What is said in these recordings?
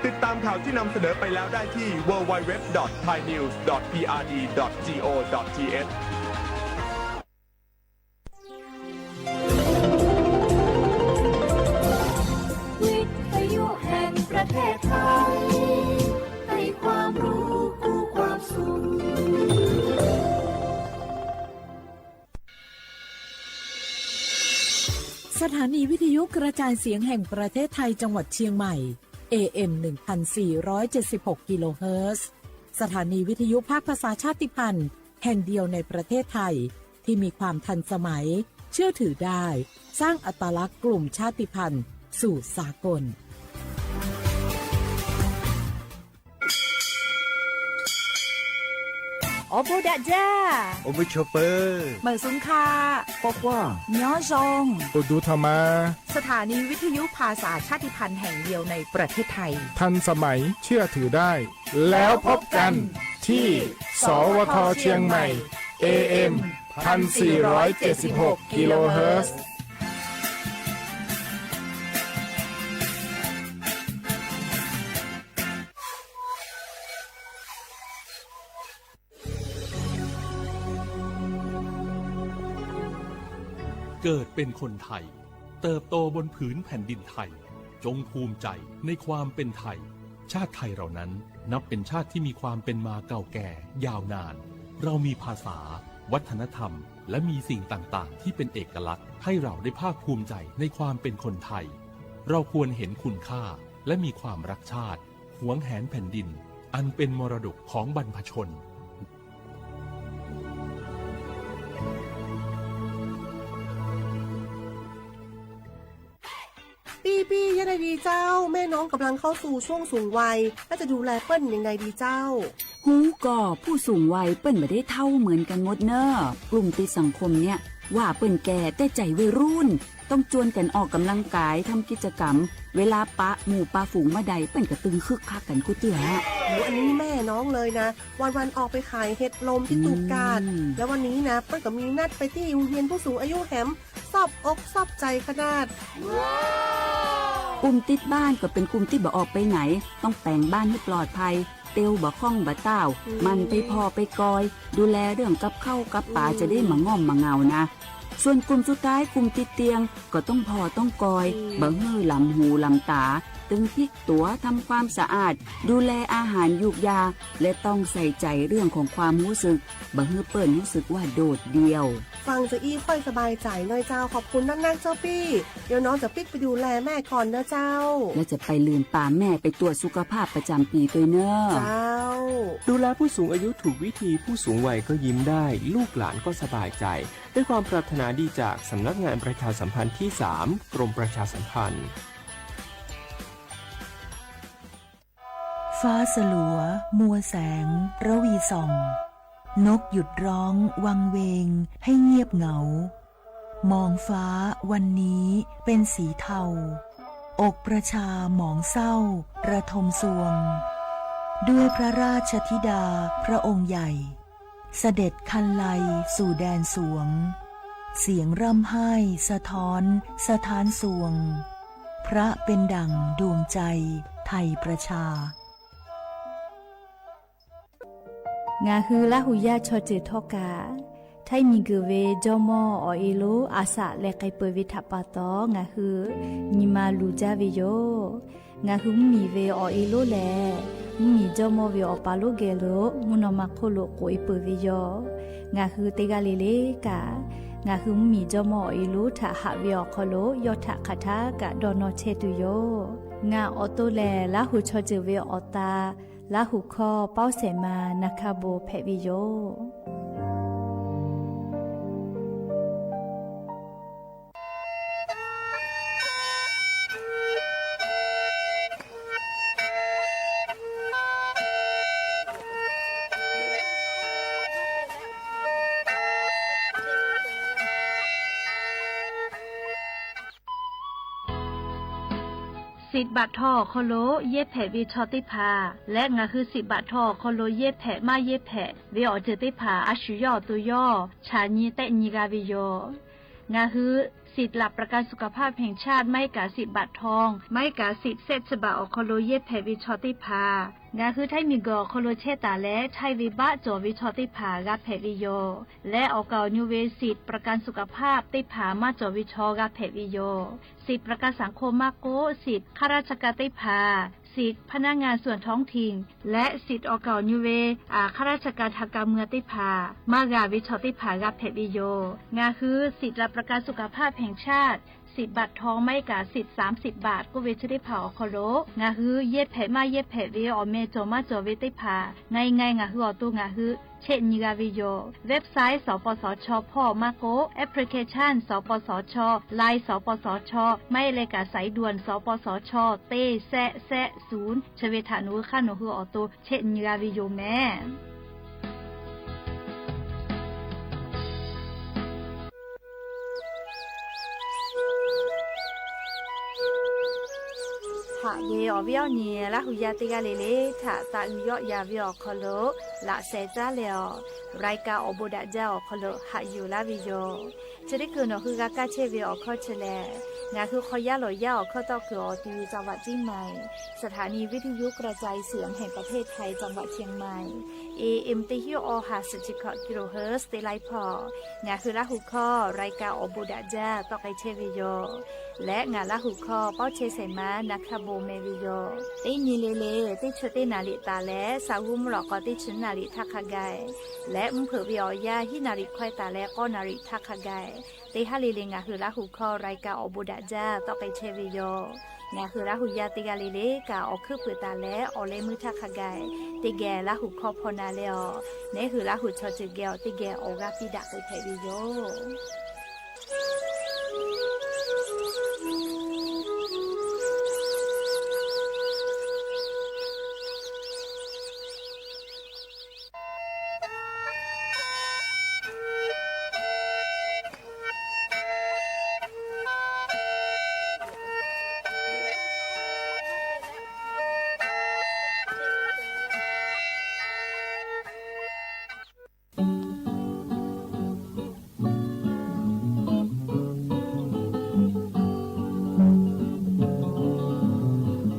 ติดตามข่าวที่นำเสนอไปแล้วได้ที่ ดับเบิลยู ดับเบิลยู ดับเบิลยู ดอท ไทยนิวส์ ดอท พีอาร์ดี ดอท จี โอ ดอท ที เอช วิทยุแห่งประเทศไทย ให้ความรู้คู่ความสุข สถานีวิทยุกระจายเสียงแห่งประเทศไทยจังหวัดเชียงใหม่ เอเอ็ม หนึ่งพันสี่ร้อยเจ็ดสิบหก กิโลเฮิรตซ์ สถานีวิทยุภาคภาษาชาติพันธุ์แห่งเดียวในประเทศไทย ที่มีความทันสมัย เชื่อถือได้ สร้างอัตลักษณ์กลุ่มชาติพันธุ์สู่สากล Awˬ bon daꞈ jaˇ. Awˬ bon chaw peuˬ. Meˬ suhˍ hk'a. K'awꞈ k'oˆ. Nyoˉ zon. Awˬ duˬ htaꞈ ma. สถานีวิทยุภาษาชาติพันธุ์แห่งเดียวในประเทศไทย ทันสมัย เชื่อถือได้ แล้วพบกันที่ สวท เชียงใหม่ เอเอ็ม พันสี่ร้อยเจ็ดสิบหก กิโลเฮิรตซ์ เกิดเป็นคนไทย เติบโตบนผืนแผ่นดินไทย จงภูมิใจในความเป็นไทย ชาติไทยเรานั้นนับเป็นชาติที่มีความเป็นมาเก่าแก่ยาวนาน เรามีภาษา วัฒนธรรม และมีสิ่งต่างๆ ที่เป็นเอกลักษณ์ ให้เราได้ภาคภูมิใจในความเป็นคนไทย เราควรเห็นคุณค่า และมีความรักชาติ หวงแหนแผ่นดิน อันเป็นมรดกของบรรพชน ปี้ๆ เยอะเลยดีเจ้า แม่น้องกำลังเข้าสู่ช่วงสูงวัย แล้วจะดูแลเปิ้นยังไงดีเจ้า ฮู้ก่อ ผู้สูงวัยเปิ้นบ่ได้เฒ่าเหมือนกันหมดเน่อ กลุ่มติดสังคมเนี่ย ว่าเปิ้นแก่แต่ใจวัยรุ่น ต้องจวนกันออกกำลังกาย ทำกิจกรรม เวลาปะหมู่ปะฝูงเมื่อใด เปิ้นก็ตึงคึกคักกันกู้เตื้อ โอ้ อันนี้แม่น้องเลยนะ วันๆ ออกไปขายเห็ดลมที่ตูบกาด อืม แล้ววันนี้นะ เปิ้นก็มีนัดไปตี้โฮงเฮียนผู้สูงอายุแหม ซอบอกซอบใจขนาด กลุ่มติดบ้านก็เป็นกลุ่มตี้บ่ออกไปไหน ต้องแป๋งบ้านหื้อปลอดภัย เตียวบ่ค่องบ่ต้าว อืม หมั่นไปผ่อไปกอย ดูแลเรื่องกับข้าวกับป๋า อืม จะได้บ่ง่อมบ่เหงานะ ส่วนกลุ่มสุดท้าย กลุ่มติดเตียง ก็ต้องผ่อต้องกอย อืม บ่หื้อหลำหูหลำต๋า ตึงพลิกตั๋ว ทำความสะอาด ดูแลอาหารยูกยา และต้องใส่ใจเรื่องของความรู้สึก บ่หื้อเปิ้นรู้สึกว่าโดดเดี่ยว ฟังจะอี้ค่อยสบายใจ๋หน่อยเจ้า ขอบคุณนักๆ เจ้าปี้ เดี๋ยวน้องจะปิ๊กไปดูแลแม่ก่อนนะเจ้า แล้วจะไปลืมปาแม่ไปตรวจสุขภาพประจำปีตวยเน่อ เจ้า ดูแลผู้สูงอายุถูกวิธี ผู้สูงวัยก็ยิ้มได้ ลูกหลานก็สบายใจ ด้วยความปรารถนาดีจากสำนักงานประชาสัมพันธ์ที่สาม กรมประชาสัมพันธ์ ฟ้าสลัว มัวแสง ระวีส่อง นกหยุดร้องวังเวงให้เงียบเหงา มองฟ้าวันนี้เป็นสีเทา อกประชาหมองเศร้าระทมซวง ด้วยพระราชธิดาพระองค์ใหญ่ เสด็จคันไลสู่แดนสวง เสียงร่ำไห้สะท้อนสะท้านซวง พระเป็นดั่งดวงใจไทยประชา Ngaˬ hui Laˇ huˍ yaˇ chaw ceuˬ htawˇ kaꞈ, htaiˇ miˬguiˬ ve jawˇmawˇ awˬ e lonˉ a shaꞈ leh k'ai peuˬ ve htaꞈ pa taw, ngaˬ hui nyi ma luˬ jaˇ ve yoˬ. Ngaˬ hui mvuhˇmiˬ ve awˬ e lonˉ lehˬ, mvuhˇmiˬ jawˇmawˇ ve awˬ pa lonˉ geh lo mvuhˇ naw ma hk'oˆ lo k'oꞈ e peuˬ ve yoˬ. Ngaˬ hui teˇ g'aˇ le le kaꞈ, ngaˬ hui mvuhˇmiˬ jawˇmawˇ awˬ e lonˉ htaꞈ haꞈ ve awˬ hk'aw lo yawˇ htaꞈ hk'aˬ htaˇ kaꞈ dawˇ nawˇ chehˇ tuˬ yoˬ. Ngaˬ awˬ to lehˬ, Laˇ huˍ chaw ceuˬ ve awˬ ta, Laˇ huˍ hkawˇ Pawˇ Sehˍ ma na hk'a bon hpehꞈ ve yoˬ. Siˍ baꞈ htaw awˬ hk'aw lo yehˇ hpehꞈ ve chaw teˇ hpaˍ leh, ngaˬ hui siˍ baꞈ htaw awˬ hk'aw lo yehˇ hpehꞈ maˇ yehˇ hpehꞈ ve awˬ ceuˬ teˇ hpaˍ a shu yawˇ awˬ to yawˇ chaꞈ nyi tehˆ nyi g'a ve yoˬ. Ngaˬ hui สิทธิ์หลักประกันสุขภาพแห่งชาติ maˇ heˆ kaꞈ สิทธิ์บัตรทอง maˇ heˆ kaꞈ สิทธิ์แซะ chi baꞈ awˬ hk'aw lo yehˇ hpehꞈ ve chaw teˇ hpaˍ, ngaˬ hui Htaiˇ miˬguiˬ awˬ hk'aw lo chehˇ taˍ leh Htaiˇ ve baˆ cawˬ ve chaw teˇ hpaˍ g'a hpehꞈ ve yoˬ. Leh awˬ kaˍ awˬ nyu ve สิทธิ์ประกันสุขภาพ teˇ hpaˍ maˇ cawˬ ve chaw g'a hpehꞈ ve yoˬ. สิทธิ์ประกันสังคม maˇ k'oˆ, สิทธิ์ข้าราชการ teˇ hpaˍ, สิทธิ์พนักงานส่วนท้องถิ่น leh สิทธิ์ awˬ kaˍ awˬ nyu ve ข้าราชการทางการเมือง teˇ hpaˍ maˇ g'a ve chaw teˇ hpaˍ g'a hpehꞈ ve yoˬ. Ngaˬ hui สิทธิ์หลักประกันสุขภาพแห่งชาติ สิทธิ์บัตรทอง maˇ heˆ kaꞈ สิทธิ์สามสิบบาท k'oˆ ve chi teˇ hpaˍ awˬ hk'aw lo ngaˬ hui yehˇ hpehꞈ maˇ yehˇ hpehꞈ ve awˬ meh cawˬ maˇ cawˬ ve teˇ hpaˍ ง่ายๆ ngaˬ hui awˬ to ngaˬ hui chehˇ nyi g'a ve yoˬ. Website สปสช hpawˇ maˇ k'oˆ, application สปสช Line สปสช maˇ heˆ leh kaꞈ สายด่วน สปสช teˇ แซะ แซะ ศูนย์ chi ve htaꞈ nawˬ hui hk'aˇ nawˬ hui awˬ to chehˇ nyi g'a ve yoˬ mehˍ. Haꞈ ve awˬ viˉ awˬ nyi Laˇ hu yaˇ teˇ g'aˇ le le htaꞈ taꞈ uiˍ yawˆ yan ve awˬ hk'aw lo laꞈ sheh caˉ leh awˬ รายการ awˬ bon daꞈ jaˇ awˬ hk'aw lo haꞈ yuˬ laˇ ve yoˬ. Chi teˇ hkui nawˬ hui g'a kaˇ chehˇ ve awˬ hkawˇ chi lehˬ, ngaˬ hui hk'aw yaˇ lawˬ yaˇ awˬ hkawˇ tawˆ kuiˬ awˬ ti จังหวัดเชียงใหม่ สถานีวิทยุกระจายเสียงแห่งประเทศไทย จังหวัดเชียงใหม่ เอเอ็ม teˇ hinˉ awˬ ha suhˍ chi hkawꞈ kilohertz teˇ laiˉ hpawˇ ngaˬ hui Laˇ hu hkawˇ รายการ awˬ bon daꞈ jaˇ tawˆ k'ai chehˇ ve yoˬ. Leh ngaˬ Laˇ hu hkawˇ pawˇ chehˇ shehˍ ma na hk'a bon meh ve yoˬ. Teˇ nyi le le teˇ chi teˇ naˍ riˍ taˍ leh, sa g'uˇ mvuhˇ lawꞈ k'aw teˇ chi naˍ riˍ htaˇ hk'a gaˬ, leh mvuhˇ hpeuꞈ ve awˬ yanˇ hiˉ naˍ riˍ hkawehˇ taˍ leh k'awˇ naˍ riˍ htaˇ hk'a gaˬ, teˇ haˉ le le ngaˬ hui Laˇ hu hkawˇ รายการ awˬ bon daꞈ jaˇ tawˆ k'ai chehˇ ve yoˬ. Ngaˬ hui Laˇ hu yaˇ teˇ g'aˇ le le kaꞈ awˬ hkuiˉ puiˍ taˍ leh awˬ leh meuˇ htaˇ hk'a gaˬ, teˇ geh Laˇ hu hkawˇ hpaw na leh awˬ, neˉ hui Laˇ hu chaw ceuˬ geh awˬ teˇ geh awˬ g'aˇ piˇ daꞈ k'ai hpehꞈ ve yoˬ.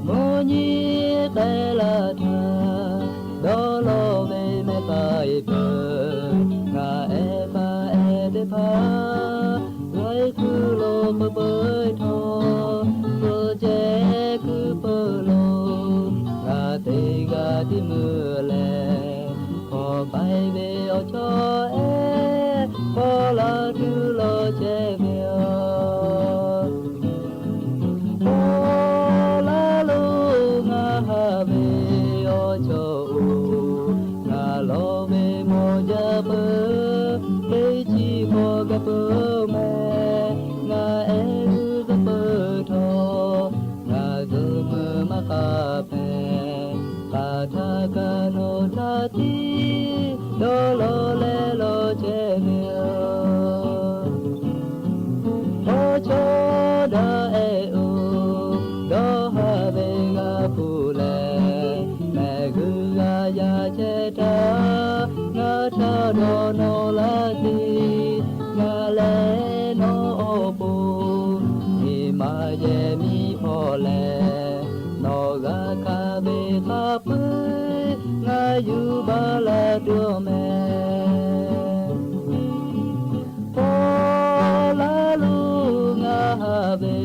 Mvuhˇ nyi k'ai la htaˇ, dawˇ law ve mehˆ k'ai peuˬ. Ngaˬ ehˉ hpaˇ ehˉ teˇ hpaˍ, laiˉ kuiˬ lo peuˬ peuˬ htawˇ, suh ceh kuiˬ peuˬ lo, ngaˬ teˇ g'aˇ tiˉ meuˇ leh, hk'aw k'ai ve awˬ chawˇ ehˉ, paw la tuˬ lawˬ chehˇ ve yoˬ. Paw la lo ngaˬ haꞈ ve awˬ chawˇ oˬ, ngaˬ lawˬ ve mawˬ jaˇ peuˬ, teˇ chi hk'aw gaˬ peuˬ mehˍ. Ngaˬ ehˉ g'uˇ zuhˆ peuˬ htawˇ, ngaˬ zuhˆ meuˇ maˇ k'aˆ hpehꞈ, k'aˬ htaˇ kaꞈ nawˬ htaꞈ tiˉ dawˇ law leh lawˬ chehˇ ve yoˬ. Awˬ chawˇ daꞈ ehˉ oˬ, dawˇ haˍ ve g'a hpuˇ leh, mehˆ g'uˇ g'a yaˇ chehˇ htaˇ, ngaˬ htaꞈ dawˇ nawˬ laˇ tiˉ. Ngaˬ lehˬ nawˬ awˬ pon nyi ma yehˬ miˇ hpawˇ leh, nawˬ g'a hkanˍ ve hk'a peu-eˬ ngaˬ yuˬ baˬ la tuˬ mehˍ. Paw la lo ngaˬ haꞈ ve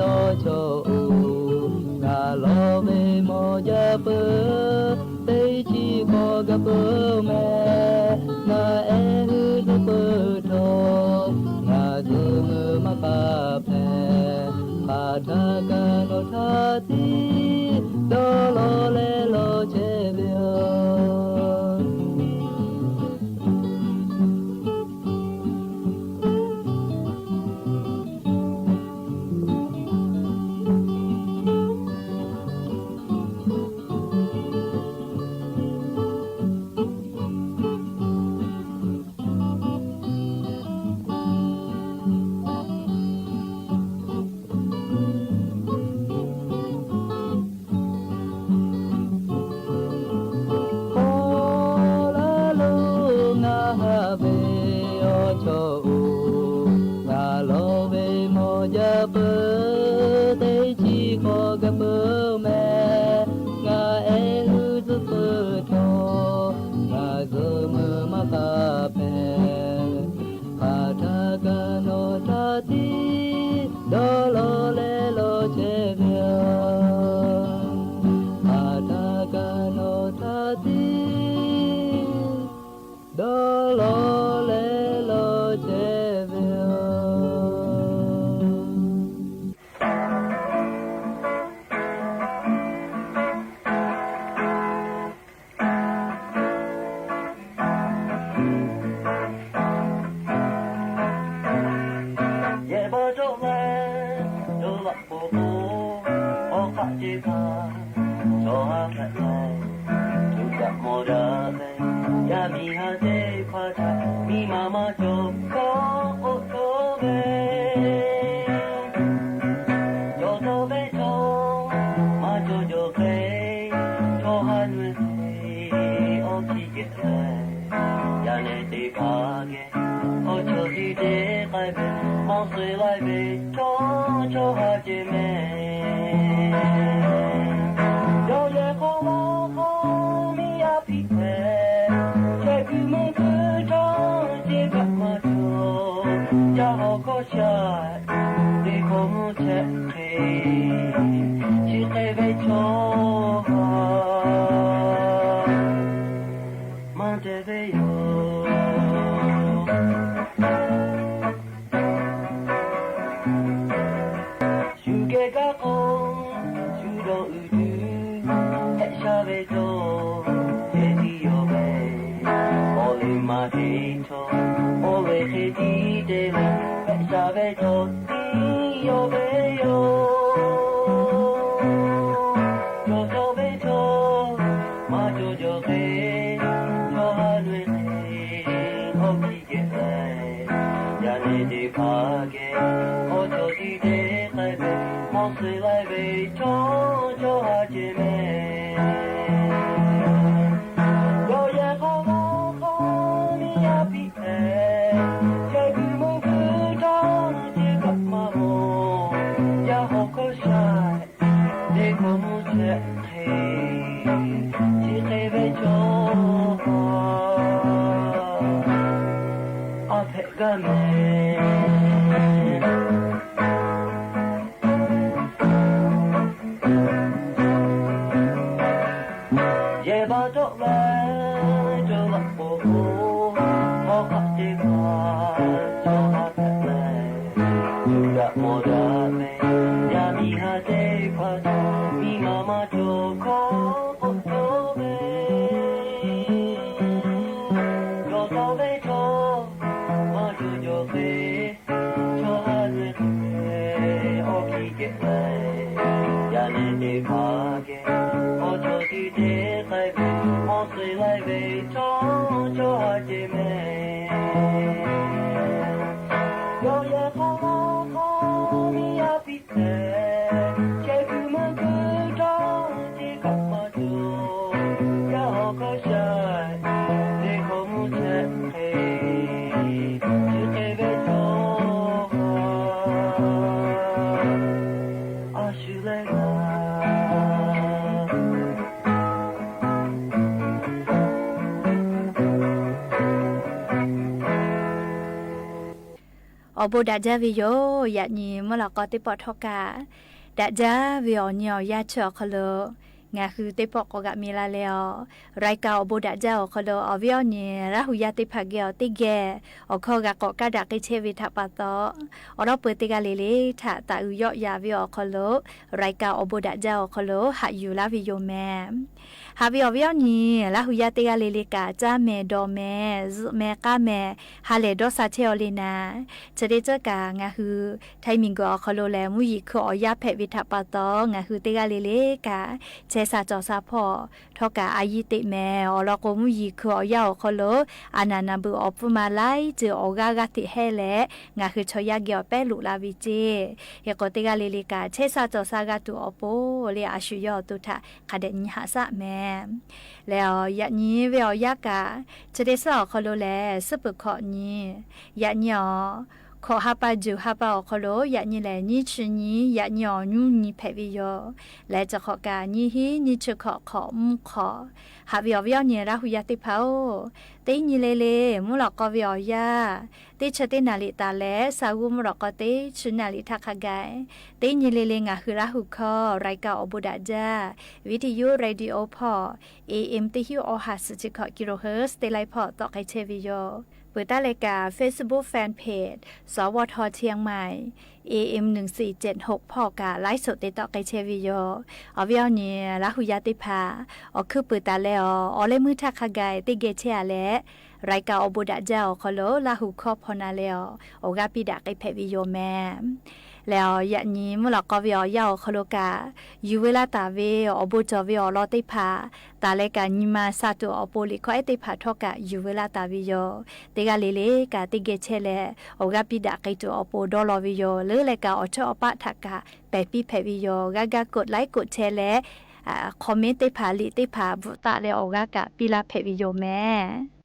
awˬ chawˇ oˬ, ngaˬ lawˬ ve mawˬ jaˇ peuˬ, teˇ chi hk'aw gaˬ peuˬ mehˍ. Ngaˬ ehˉ g'uˇ zuhˆ peuˬ htawˇ, ngaˬ zuhˆ meuˇ maˇ k'aˆ hpehꞈ, k'aˬ htaˇ kaꞈ nawˬ htaꞈ tiˉ dawˇ law leh lawˬ chehˇ ve yoˬ. teˇ hpaˍ, chaw ha hpehꞈ leh, tuꞈ daꞈ mawˬ daꞈ leh, yaˇ miˇ ha teˇ hpaˍ htaꞈ miˇ ma maˇ cawˬ hkawˇ k'oˆ cawˇ ve, cawˬ taw ve chaw, maˇ cawˬ cawˬ hk'e, chaw ha nui hk'e, awˬ hkiˇ kehˬ leh, yaˇ nehˬ teˇ hpaˍ geh, awˬ cawˬ tiˉ te k'ai ve, mawˬ suh laiˉ ve chaw, chaw ha ceh mehˍ. Yawˇ yehˬ hk'aw laˇ hk'aw miˇ yaˇ piˇ hpehꞈ, chehˇ kuiˬ mvuhˇ kuiˬ htaˇ ceˇ kaꞈ maˇ cawˬ, yaˇ hawˬ hkawˇ shaˍ, teˇ hkawˇ mvuhˇ chehˇ hk'e, chi hk'e ve chaw ha maˇ te ve yoˬ. Shu geh gaˇ k'o, shu dawˬ uiˍ tuˬ, hpehꞈ sha ve chaw, hk'e tiˉ yawˇ ve, awˬ liˇ maˇ heˆ chaw, oˇ ve hk'e tiˉ te ve, hpehꞈ sha ve chaw tiˉ yawˇ ve yoˬ. Cawˬ cawˬ ve chaw, maˇ cawˬ cawˬ hk'e, chaw ha nui hk'e, awˬ hkiˇ kehˬ leh, yaˇ nehˬ teˇ hpaˍ geh, awˬ cawˬ tiˉ te k'ai ve, mawˬ suh laiˉ ve chaw, chaw ha ceh mehˍ. Yawˇ yehˬ hk'aw laˇ hk'aw miˇ yaˇ piˇ hpehꞈ, chehˇ kuiˬ mvuhˇ kuiˬ htaˇ ceˇ kaꞈ maˇ mawˬ, yaˇ hawˬ hkawˇ shaˍ, teˇ hkawˇ mvuhˇ chehˇ hk'e, chi hk'e ve chaw ha, a hpehꞈ gaˇ mehˍ. Yehˬ baˬ cawˆ leh cawˬ laꞈ k'oˍ k'o, hawˉ hk'aˆ teˇ hpaˍ chaw ha hpehꞈ leh, tuꞈ daꞈ mawˬ daꞈ ve, yaˇ miˇ ha teˇ hpaˍ htaꞈ miˇ ma maˇ cawˬ hkawˇ k'oˆ cawˇ ve, cawˬ taw ve chaw, maˇ cawˬ cawˬ hk'e, chaw ha nui hk'e, awˬ hkiˇ kehˬ leh, yaˇ nehˬ teˇ hpaˍ geh, awˬ cawˬ tiˉ te k'ai ve, mawˬ suh laiˉ ve chaw, chaw ha ceh mehˍ. Yawˇ yehˬ hk'aw laˇ hk'aw miˇ yaˇ piˇ hpehꞈ, chehˇ kuiˬ mvuhˇ kuiˬ htaˇ ceˇ kaꞈ maˇ cawˬ, yaˇ hawˬ hkawˇ shaˍ, teˇ hkawˇ mvuhˇ chehˇ hk'e, chi hk'e ve chaw ha, a shu leh g'aˇ Awˬ bon daꞈ jaˇ ve yoˬ. Yaꞈ nyi mvuhˇ lawꞈ k'aw teˇ pawˆ htawˇ kaꞈ, daꞈ jaˇ ve awˬ nyi awˬ yanˇ chi awˬ hk'aw lo ngaˬ hui teˇ pawˆ k'awꞈ g'aꞈ mi la leh awˬ, รายการ awˬ bon daꞈ jaˇ awˬ hk'aw lo awˬ viˉ awˬ nyi Laˇ hu yaˇ teˇ hpaˍ geh awˬ teˇ geh awˬ hkawˇ g'a k'awꞈ kaˇ daꞈ k'ai chehˇ ve htaꞈ pa taw, awˬ lawˉ peu teˇ g'aˇ le le htaꞈ taˍ uiˍ yawˆ yan ve awˬ hk'aw lo รายการ awˬ bon daꞈ jaˇ awˬ hk'aw lo haꞈ yuˬ laˇ ve yoˬ mehˍ. Haꞈ ve awˬ viˉ awˬ nyi Laˇ hu yaˇ teˇ g'aˇ le le kaꞈ, caˇ mehˍ dawˬ mehˍ zuhꞈ mehˍ k'aˇ mehˍ ha lehˬ dawˇ sha chehˇ aw le naˍ, chi teˇ ceuˬ kaꞈ ngaˬ hui Htaiˇ miˬguiˬ awˬ hk'aw lo lehˬ mvuhˇ yeˬ hkui awˬ yaˇ hpehꞈ ve htaꞈ pa taw, ngaˬ hui teˇ g'aˇ le le kaꞈ chehˇ sha cawˬ sha hpawˇ htawˇ kaꞈ a yiˇ teꞈ mehˍ. Awˬ lawn k'o, mvuhˇ yeˬ hkui awˬ yaˇ awˬ hk'aw lo a naˍ naˍ beuꞈ awˬ pfuhˇ ma laiˉ ceuˬ awˬ g'aˇ g'aˇ hteꞈ hehˇ leh, ngaˬ hui chaw yaˇ geh awˬ pehˉ loꞈ la ve ceˇ. Hk'e k'o, teˇ g'aˇ le le kaꞈ chehˇ sha cawˬ sha g'a tuˬ awˬ pon le, a shu yawˇ awˬ to htaꞈ hk'a dehꞈ nyi haꞈ shaˆ mehˍ. Leh awˬ, yaꞈ nyi ve awˬ yanˇ kaꞈ, chi teˇ suhˉ awˬ hk'aw lo lehˬ, suhˉ peuˬ hkawꞈ nyi, yaꞈ nyi awˬ hkawꞈ ha pa juˬ ha pa awˬ hk'aw lo yaꞈ nyi lehˬ, nyiˇ chi nyi, yaꞈ nyi awˬ nyiˇ nyi hpehꞈ ve yoˬ. Leh chi hk'awꞈ kaꞈ, nyiˇ hinˉ nyiˇ chi hkawꞈ hk'awꞈ mvuhˇ hk'awꞈ. Haꞈ ve awˬ viˉ awˬ nyi Laˇ hu yaˇ teˇ hpaˍ-oˬ, teˇ nyi le le mvuhˇ lawꞈ k'aw ve awˬ yanˇ, teˇ chi teˇ naˍ riˍ taˍ leh, sa g'uˇ mvuhˇ lawꞈ k'aw teˇ chi naˍ riˍ htaˇ hk'a gaˬ, teˇ nyi le le ngaˬ hui Laˇ hu hkawˇ รายการ awˬ bon daꞈ jaˇ, วิทยุ radio hpawˇ, A M teˇ hinˉ awˬ ha suhˍ chi hkawꞈ กิโลเฮิรตซ์ teˇ laiˉ hpawˇ tawˆ k'ai chehˇ ve yoˬ. Peuˬ taˉ leh kaꞈ Facebook fanpage สวท เชียงใหม่ A M หนึ่งสี่เจ็ดหก hpawˇ kaꞈ ไลฟ์สด te tawˆ k'ai chehˇ ve yoˬ. Awˬ viˉ awˬ nyi Laˇ hu yaˇ teˇ hpaˍ, awˬ hkuiˉ puiˍ taˍ leh awˬ, awˬ leh meuˇ htaˇ hk'a gaˬ teˇ geh chehˇ-a leh, รายการ awˬ bon daꞈ jaˇ awˬ hk'aw lo Laˇ hu hkawˇ hpaw na leh awˬ, awˬ g'aˇ piˇ daꞈ k'ai hpehꞈ ve yoˬ mehˍ. Leh awˬ yaꞈ nyi mvuhˇ lawꞈ k'aw ve awˬ yanˇ awˬ hk'aw lo kaꞈ, yuˬ veu laˇ taˍ ve awˬ bon cawˬ ve awˬ lawn teˇ hpaˍ, taˍ leh kaꞈ nyi ma sha tuˬ awˬ pon liꞈ hkawˇ ehˉ teˇ hpaˍ htawˇ kaꞈ yuˬ veu laˇ taˍ ve yoˬ. Teˇ g'aˇ le le kaꞈ teˇ geh chehˇ leh awˬ g'aˇ piˇ daꞈ k'ai tuˬ awˬ pon dawˇ law ve yoˬ. Leuˉ leh kaꞈ awˬ chawˇ awˬ paˆ htaꞈ kaꞈ pehˬ piˇ hpehꞈ ve yoˬ. G'aˇ gaˇ กดไลค์ กดแชร์ leh comment teˇ hpaˍ liꞈ teˇ hpaˍ bvuhꞈ taˆ leh awˬ g'aˇ kaꞈ piˇ laˇ hpehꞈ ve yoˬ mehˍ.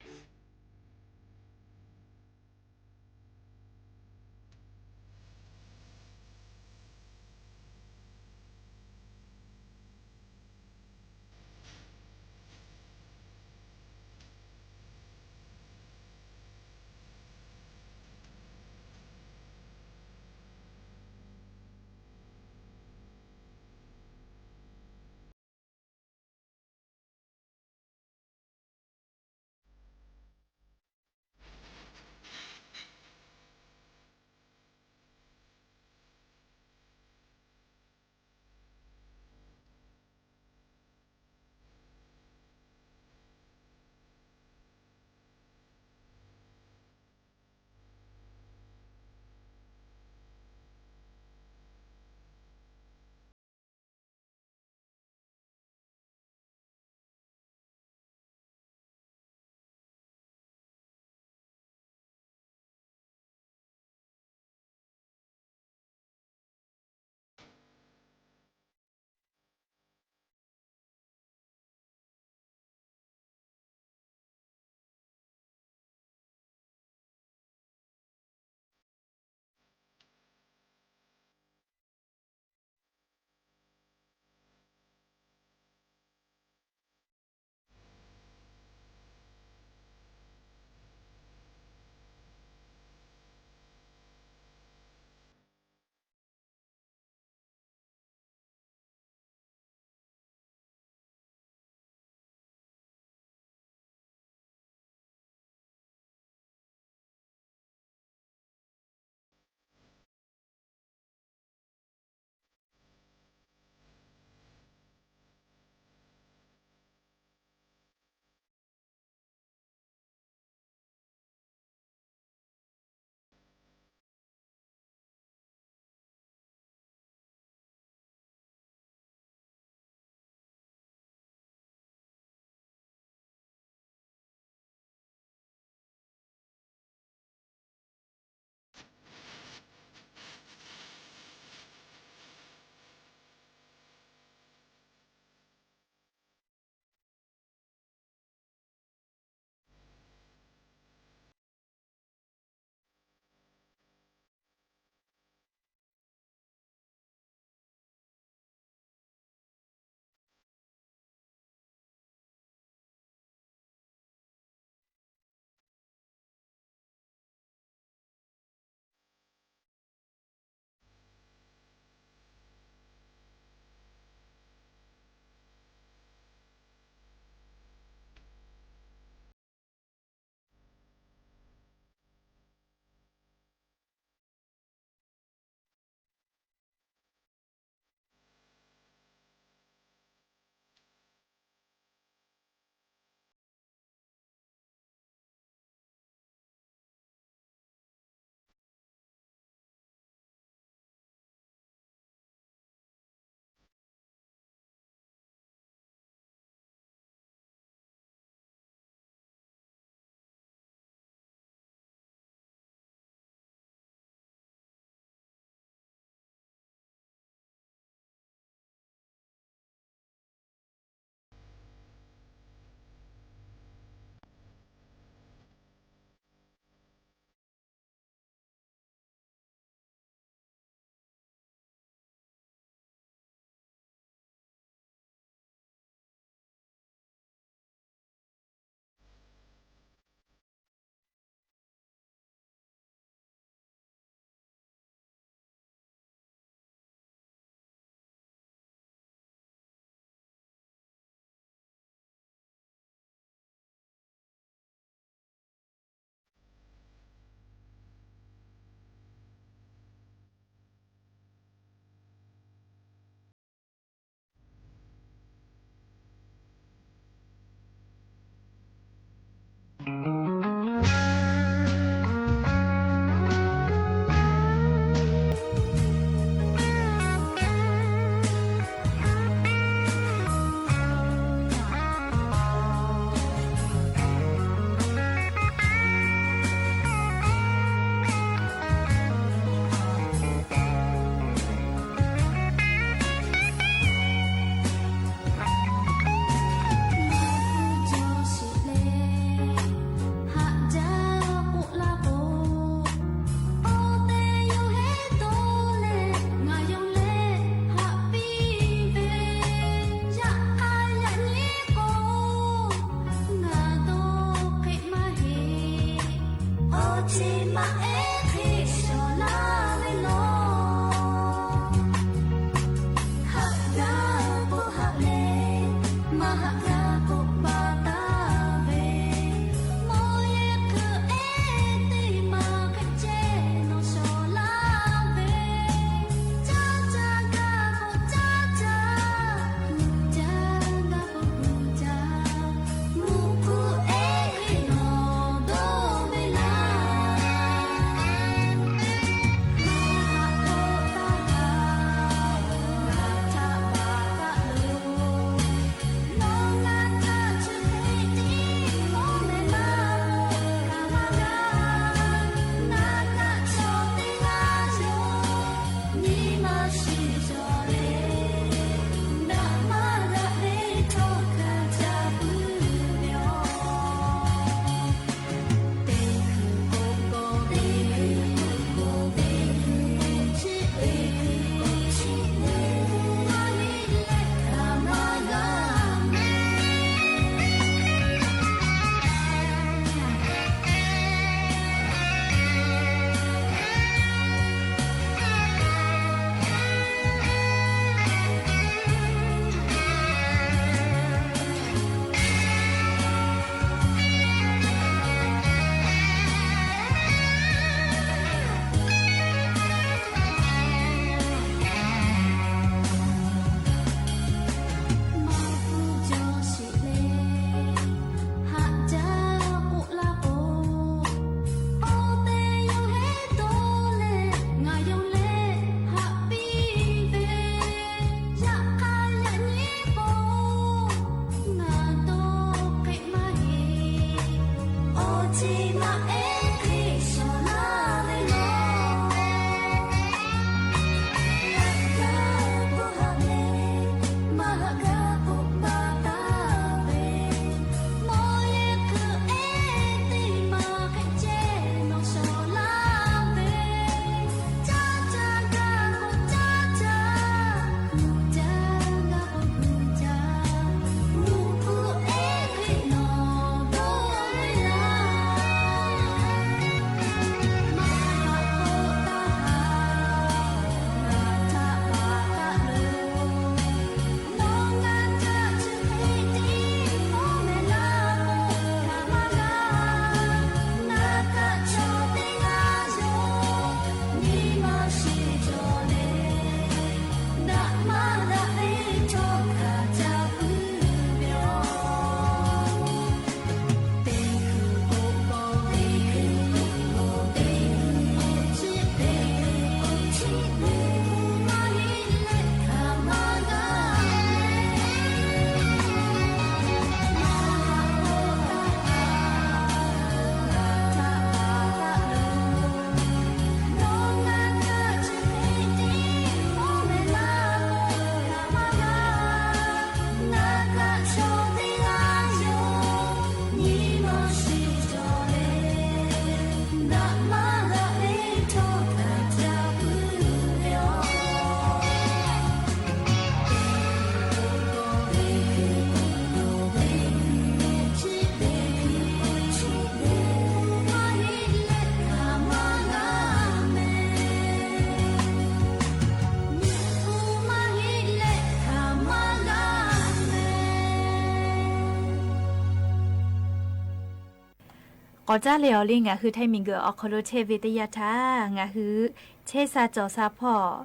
Awˬ caˉ leh awˬ liˇ ngaˬ hui Htaiˇ miˬguiˬ awˬ hk'aw lo chehˇ ve teˇ yanˇ htaˇ, ngaˬ hui chehˇ sha cawˬ sha hpawˇ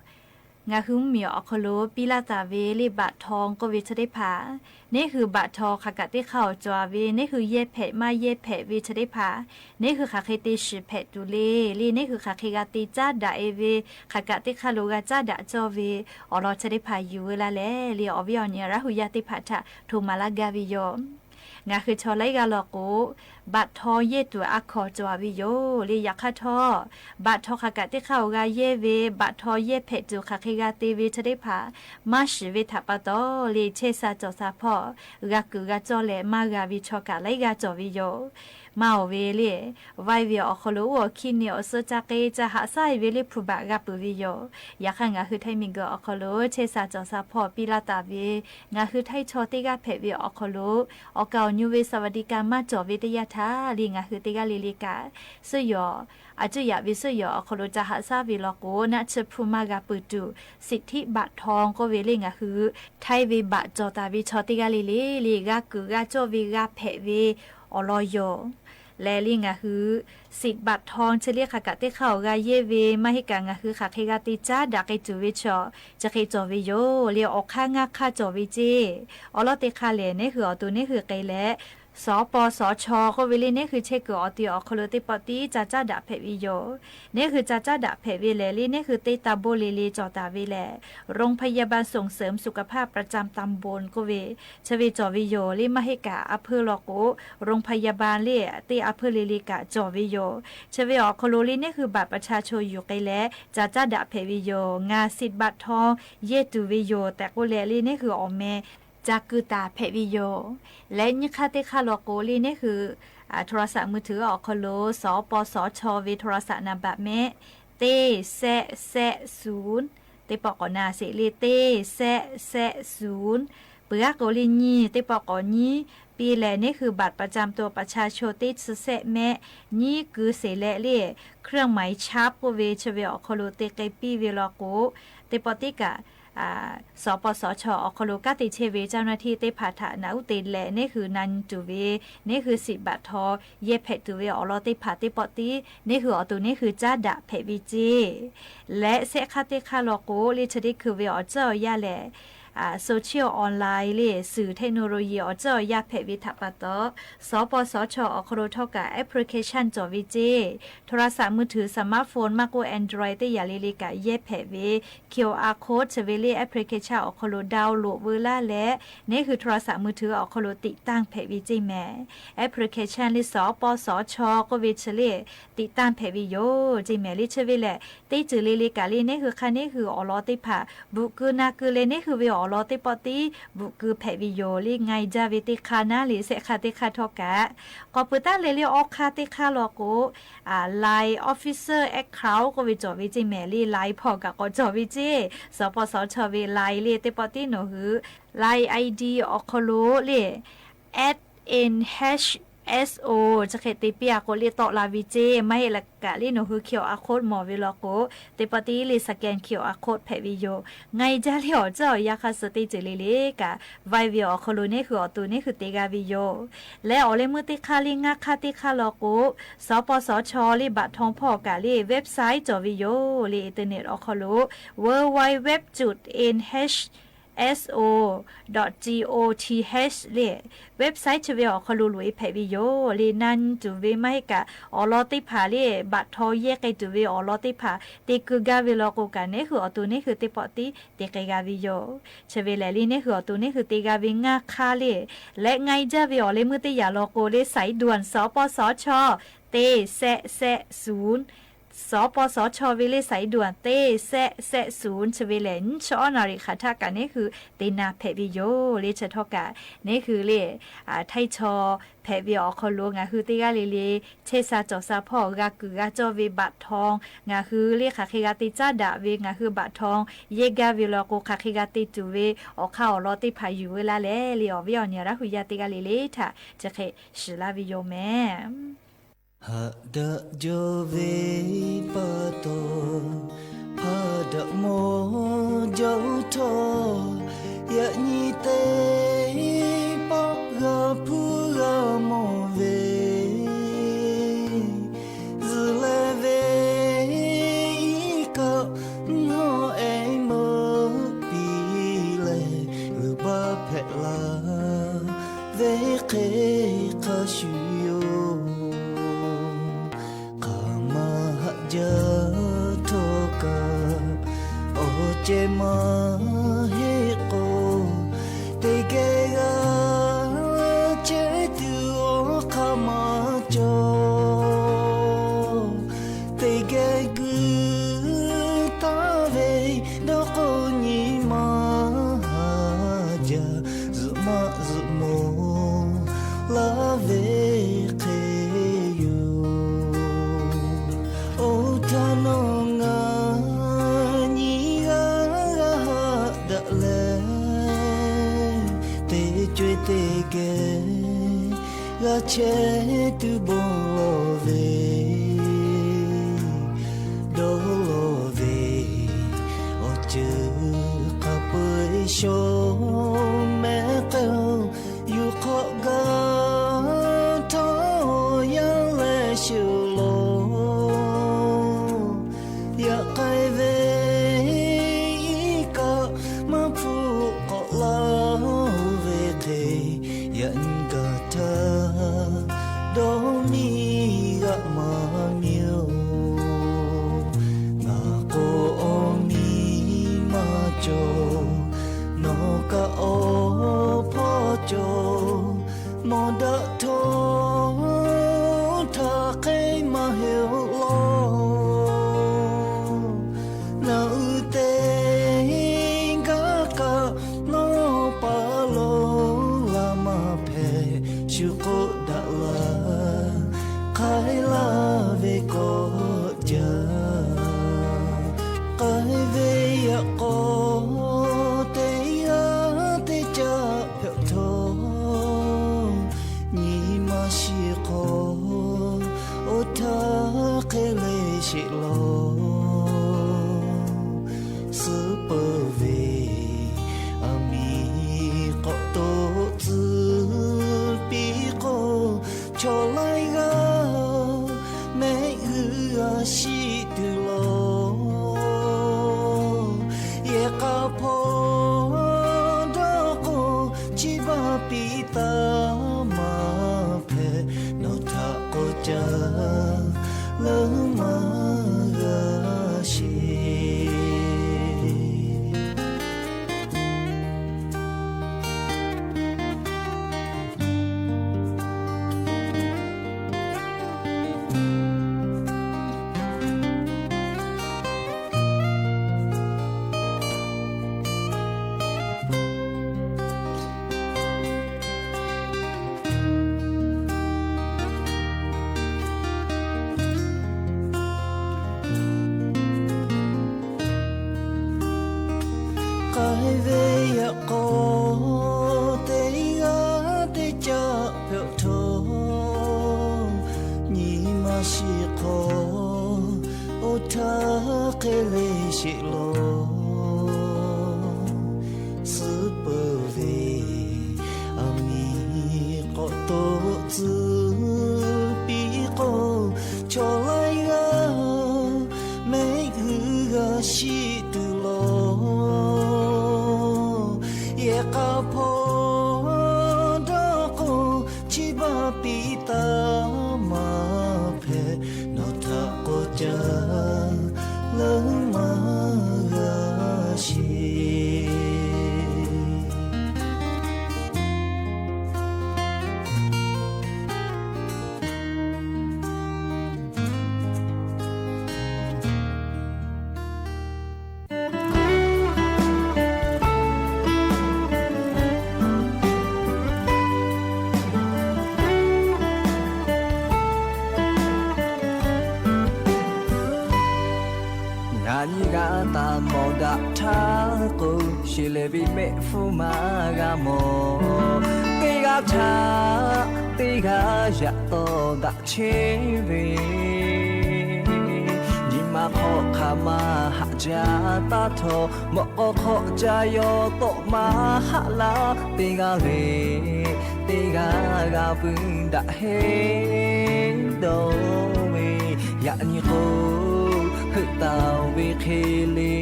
ngaˬ hui mvuhˇmiˬ awˬ hk'aw lo piˇ laˇ taˍ ve le baꞈ htaw k'oˆ ve chi teˇ hpaˍ, neˇ hui baꞈ htaw hk'aˬ kaꞈ teˇ hk'aˇ awˬ cawˬ ve, neˇ hui yehˇ hpehꞈ maˇ yehˇ hpehꞈ ve chi teˇ hpaˍ, neˇ hui hk'aˬ hk'e te shiˍ hpehꞈ tuˬ le, le neˇ hui hk'aˬ hk'e g'a te caˉ daꞈ e ve, hk'aˬ kaꞈ teˇ hk'aˇ lo g'a caˉ daꞈ cawˇ ve awˬ lawn chi teˇ hpaˍ yuˬ ve laˇ leh, le awˬ viˉ awˬ nyi Laˇ hu yaˇ teˇ hpaˍ htaꞈ hto maˍ laˇ gaˇ ve yoˬ. Ngaˬ hui chaw laiˉ g'aˇ law k'o, baꞈ htaw yehˇ tuˬ a hkawnˍ cawˬ ve yoˬ le. Yaꞈ hk'aˇ htawˇ, baꞈ htaw hk'aˬ kaꞈ teˇ hk'aˇ awˬ g'a yehˇ ve, baꞈ htaw yehˇ hpehꞈ tuˬ hk'aˬ hk'e g'a te ve chi teˇ hpaˍ maˇ shiˍ ve htaꞈ pa taw le, chehˇ sha cawˬ sha hpawˇ g'a kuiˬ g'a cawˇ leh maˇ g'a ve chaw kaꞈ laiˉ g'aˇ cawˬ ve yoˬ. Maˇ oˬ ve le, vaiˇ ve awˬ hk'aw lo uˉ awˬ hkiˇ neˇ awˬ suhˉ caˇ k'e ca haꞈ shaˉ e ve le hpu baꞈ g'a peuˬ ve yoˬ. Yaꞈ hk'aˇ ngaˬ hui Htaiˇ miˬguiˬ awˬ hk'aw lo chehˇ sha cawˬ sha hpawˇ piˇ laˇ taˍ ve, ngaˬ hui Htaiˇ chaw teˇ g'aˇ hpehꞈ ve awˬ hk'aw lo awˬ kaˍ awˬ nyi ve สวัสดิการ maˇ cawˬ ve teˇ yanˇ htaˇ le, ngaˬ hui teˇ g'aˇ le le kaꞈ suhˉ yawˬ, a cuˇ yaꞈ ve suhˉ yawˬ awˬ hk'aw lo ca haꞈ shaˉ ve law k'o, naˆ tsuhˇ hpu maˇ g'a peuˬ tuˬ, สิทธิบัตรทอง k'oˆ ve le ngaˬ hui Htaiˇ ve baꞈ cawˬ taˍ ve chaw teˇ g'aˇ le le le g'a kuiˬ g'a cawˇ ve g'a hpehꞈ ve awˬ lawn yoˬ. Leh le ngaˬ hui สิทธิ์บัตรทอง chi le hk'aˬ kaꞈ teˇ hk'aˇ awˬ g'a yehˇ ve maˇ heˆ kaꞈ ngaˬ hui hk'aˬ hk'e g'a te caˉ daꞈ k'ai tuˬ ve chaw chi hk'e cawˬ ve yoˬ le. Awˬ hk'aˇ ngaˇ hk'aˇ cawˬ ve ceˇ. Awˬ lawn teˇ hk'aˇ lehˬ, neˇ hui awˬ to neˇ hui k'ai leh สปสช k'oˆ ve le neˇ hui chehˇ kuiˬ awˬ to awˬ hk'aw lo teˇ pawˆ tiˉ ca caˉ daꞈ hpehꞈ ve yoˬ. Neˇ hui ca caˉ daꞈ hpehꞈ ve lehˬ le, neˇ hui teˇ ตำบล le le cawˬ taˍ ve lehˬ, โรงพยาบาลส่งเสริมสุขภาพประจำตำบล k'oˆ ve chi ve cawˬ ve yoˬ le. Maˇ heˆ kaꞈ อำเภอ law k'o, โรงพยาบาล le teˇ อำเภอ le le kaꞈ cawˬ ve yoˬ. Chi ve awˬ hk'aw lo le neˇ hui บัตรประชาชน yuˬ k'ai leh ca caˉ daꞈ hpehꞈ ve yoˬ. Ngaˬ สิทธิ์บัตรทอง yehˇ tuˬ ve yoˬ tehꞈ k'oˆ leh le neˇ hui awˬ meh ca keu taˍ hpehꞈ ve yoˬ. Leh nyiˇ hk'aˇ teˇ hk'aˇ law k'o le neˇ hui โทรศัพท์มือถือ awˬ hk'aw lo สปสช ve โทรศัพท์ นามบัตร mehˆ, teˇ sehˆ sehˆ suˍn, teˇ pawˆ k'awꞈ na sheˍ le, teˇ sehˆ sehˆ suˍn. Peuˬ g'aˇ k'o le nyiˇ, teˇ pawˆ k'awꞈ nyiˇ piˇ leh neˇ hui บัตรประจำตัวประชาชน teˇ chi sehˆ mehˆ nyiˇ keu sheˍ leh le เครื่องหมายชับ k'oˆ ve chi ve awˬ hk'aw lo te k'ai piˇ ve law k'o, teˇ pawˆ tiˉ kaꞈ สปสช awˬ hk'aw lo kanˉ te chehˇ ve เจ้าหน้าที่ teˇ hpaˍ htaꞈ naꞈ uˉ te leh neˇ hui na nyi tuˬ ve, neˇ hui สิทธิ์บัตรทอง yehˇ hpehꞈ tuˬ ve awˬ lawn teˇ hpaˍ teˇ pawˆ tiˉ neˇ hui awˬ to neˇ hui caˉ daꞈ hpehꞈ ve ceˇ. Leh sehˆ hk'aˇ teˇ hk'aˇ law k'o le chi teˇ hkui ve awˬ ceuˬ awˬ yanˇ lehˬ, social online le สื่อเทคโนโลยี awˬ ceuˬ awˬ yanˇ hpehꞈ ve htaꞈ pa taw, สปสช awˬ hk'aw lo htawˇ kaꞈ แอปพลิเคชัน cawˬ ve ceˇ. โทรศัพท์มือถือ สมาร์ทโฟน maˇ k'oˆ แอนดรอย teˇ yaꞈ le le kaꞈ yehˇ hpehꞈ ve QR code chi ve le แอปพลิเคชัน awˬ hk'aw lo ดาวน์โหลด veu laˇ leh, neˇ hui โทรศัพท์มือถือ awˬ hk'aw lo ติดตั้ง hpehꞈ ve ceˇ mehˍ. แอปพลิเคชัน le สปสช k'oˆ ve chi le ติดตั้ง hpehꞈ ve yoˬ ceˇ mehˍ le. Chi ve lehˬ, teˇ ceuˬ le le kaꞈ le neˇ hui hk'aˇ neˇ hui awˬ lawn teˇ hpaˍ bvuhꞈ keu na keu leh neˇ hui ve awˬ lawn teˇ pawˆ tiˉ bvuhꞈ keu hpehꞈ ve yoˬ le. Nga e jaˇ ve teˇ hk'aˇ naˉ le, sehˆ hk'aˇ teˇ hk'aˇ htawˇ kaꞈ. K'awꞈ peuˬ taˉ leh le awˬ hk'aˇ teˇ hk'aˇ law k'o, Line Official Account k'oˆ ve cawˬ ve ceˇ mehˍ le. Line hpawˇ kaꞈ k'awꞈ cawˬ ve ceˇ. สปสช ve Line le teˇ pawˆ tiˉ nawˬ hui Line ID awˬ hk'aw lo le at NHSO chi hk'e te piˇ a k'o le tawˆ la ve ceˇ. Maˇ heˆ leh kaꞈ le nawˬ hui QR code mawˬ ve law k'o, teˇ pawˆ tiˉ le scan QR code hpehꞈ ve yoˬ. Nga e jaˇ le awˬ ceuˬ awˬ yanˇ hk'aˇ suh teˇ ceuˬ le le kaꞈ vaiˇ ve awˬ hk'aw lo neˇ hui awˬ to neˇ hui te g'a ve yoˬ. Leh awˬ leh meuˇ teˇ hk'aˇ le ngaˇ hk'aˇ teˇ hk'aˇ law k'o, สปสช le บัตรทอง hpawˇ kaꞈ le website cawˬ ve yoˬ le. Internet awˬ hk'aw lo www dot nhso dot goth le website chi ve awˬ hk'aw lo loꞈ e hpehꞈ ve yoˬ le. Na nyi tuˬ ve maˇ heˆ kaꞈ awˬ lawn teˇ hpaˍ le บัตรทอง yehˇ k'ai tuˬ ve awˬ lawn teˇ hpaˍ te keu gaˇ ve law k'o kaꞈ neˇ hui awˬ to neˇ hui teˇ pawˆ tiˉ te k'ai g'a ve yoˬ. Chi ve lehˬ le neˇ hui awˬ to neˇ hui te g'a ve ngaˇ hk'aˇ le. Leh nga e jaˇ ve awˬ leh meuˇ teˇ yaꞈ law k'o le สายด่วน สปสช teˇ sehˆ sehˆ suˍn, สปสช ve le สายด่วน teˇ sehˆ sehˆ suˍn chi ve lehˬ nyiˇ chi awˉ naˍ riˍ hk'aˬ htaˆ kaꞈ neˇ hui te na hpehꞈ ve yoˬ le. Chi htawˇ kaꞈ neˇ hui le Htaiˇ chaw hpehꞈ ve awˬ hk'aw lo ngaˬ hui teˇ g'aˇ le le chehˇ sha cawˬ sha hpawˇ g'a kuiˬ g'a cawˇ ve บัตรทอง ngaˬ hui le hk'aˬ hk'e g'a te caˉ daꞈ ve, ngaˬ hui บัตรทอง yehˇ gaˇ ve law k'o hk'aˬ hk'e g'a te tuˬ ve awˬ hk'aˇ awˬ lawn teˇ hpaˍ yuˬ veu laˇ leh le awˬ viˉ awˬ nyi Laˇ hu yaˇ teˇ g'aˇ le le htaꞈ chi hk'e shiˍ laˇ ve yoˬ mehˍ. Haꞈ daꞈ jaw ve pa taw, hpaˇ daꞈ mawˬ jaˇ htawˇ, yaꞈ nyi teˇ pawˆ g'a hpuˇ g'a mawˬ ve hpehꞈ la ve hk'e hk'a shuˍ yoˬ. Hk'aˬ ma haꞈ jaˇ htawˇ kaꞈ, awˬ ceh maˇ heˆ k'o, teˇ geh g'a chehˇ tuˬ awˬ hk'aˇ maˇ cawˬ. Teˇ geh guiˇ taˍ ve dawˇ k'o, nyi ma haꞈ jaˇ zuhꞈ maˆ zuhꞈ moˍ laˇ ve hk'e yoˬ. Oˇ htaˇ nawˬ ngaˬ nyi g'aˇ g'aˇ haꞈ daꞈ leh, teˇ co-e teˇ geh g'a chehˇ tuˬ bon lawˬ ve, dawˇ lawˬ ve, awˬ ceuˬ hk'a peu-eˬ shaw mehˍ k'ai-oˬ. Yuˬ hk'awꞈ gaˇ htawˇ yaˇ leh shuˍ law, yaꞈ k'ai ve iˉ kaˆ maˇ hpfuhˆ k'awꞈ laˇ ve hk'e, yaꞈ nyi gaˬ htaˇ dawˇ miˇ g'aꞈ maˇ miˇ-oˬ. Ngaˬ k'o awˬ miˇ maˇ cawˬ, nawˬ kaꞈ awˬ hpawˇ cawˬ. Mawˬ daꞈ htawˇ htaˇ hk'e maˇ heˆ-oˬ law. Naˬ uiˍ teˇ g'aˇ kaꞈ nawˬ pa lo g'a maˇ hpehꞈ. Shu k'oˆ daꞈ laˇ, k'ai laˇ ve k'awꞈ jaˇ. K'ai ve yaꞈ k'aw teˇ g'aˇ teˇ caˆ hpehꞈ htawˇ, nyi ma shiˍ hk'aw oˇ htaˇ hk'e le sheˍ law. Suh peuˬ ve aˬ miˍ k'awꞈ toꞈ tcuh piˇ k'o, chaw laiˉ g'aˇ mehˆ g'uiˇ g'a shiˆ tuˬ law. Yehˬ k'a hpawˇ dawˇ k'o, chi baˆ piˇ taˍ maˇ hpehꞈ. Nawˬ htaꞈ k'awꞈ caˇ leuˉ maˇ g'a sheˍ. K'ai ve yaꞈ k'aw teˇ g'aˇ teˇ caˆ hpehꞈ htawˇ, nyi ma shiˍ hk'aw oˇ htaˇ hk'e le sheˍ law. Suh peuˬ ve aˬ miˍ k'awꞈ toꞈ tcuh piˇ k'o, chaw laiˉ g'aˇ mehˆ g'uiˇ g'a shiˆ tuˬ law. Yehˬ k'a hpawˇ dawˇ k'o, chi baˆ piˇ taˍ maˇ hpehꞈ. Nawˬ htaꞈ k'awꞈ caˇ leuˉ maˇ g'a sheˍ. Ngaˬ nyi g'a taˍ mawˬ daꞈ htaˇ k'o, sheˍ lehˬ ve mehˆ hpfuhˇ maˇ g'a mawˬ. Teˇ g'aˇ htaꞈ teˇ g'aˇ yaꞈ taw daꞈ chehˇ ve, nyi ma hk'aw hk'aˬ ma haꞈ jaˇ taˇ htawˇ, mawꞈ k'aw hk'aw ca yaw tawˆ maˇ haˆ laˇ. Teˇ g'aˇ lehˬ teˇ g'aˇ g'a vuiˇ daꞈ heˆ dawˇ ve, yaꞈ nyi k'o heuˆ taˍ ve hk'e le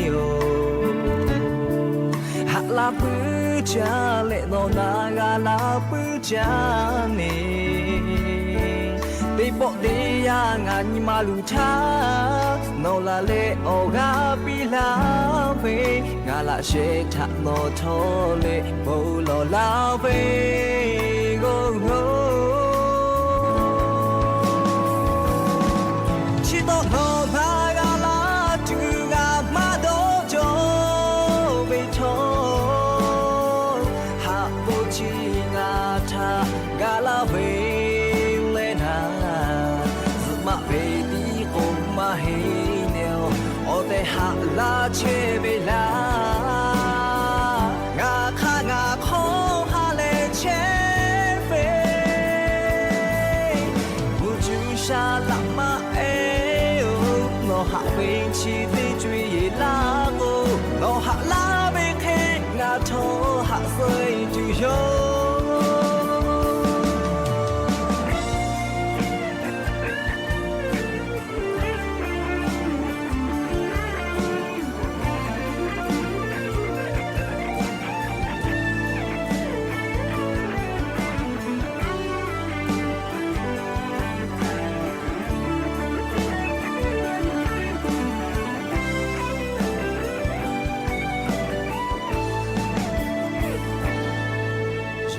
yoˬ. Haꞈ laˇ puiˉ jaˇ leh nawˬ na g'a laˇ puiˉ jaˇ ne. Teˇ pawˆ teˇ yanˇ ngaˬ nyi ma luˬ htaˇ, nawˬ laˬ leh awˬ g'aˇ piˇ laˇ ve, ngaˬ laꞈ sheh htaꞈ nawˬ htawˇ leh bon lawˬ laˇ ve, g'oˇ g'oˇ. Chi tawˇ nawˬ na g'a laˇ tuˬ ngaˬ maˇ dawˇ cawˬ ve htawˇ, haꞈ k'oˆ chi ngaˬ htaꞈ ga laˇ ve leh naˍ, zuhꞈ maˆ ve tiˉ k'o maˇ heˆ nehˬ, awˬ tehˬ haꞈ laˇ chehˇ ve laˇ. Ngaˬ hk'aˇ ngaˬ hk'awˇ ha leh chehˇ ve, mvuhˇ cuˇ sha laꞈ maˇ ehˉ-oˬ, nawˬ haꞈ ve chi teˇ co-e laˇ k'o, nawˬ haꞈ laˇ ve hk'e ngaˬ htawˇ haꞈ suh-e tuˬ yoˬ.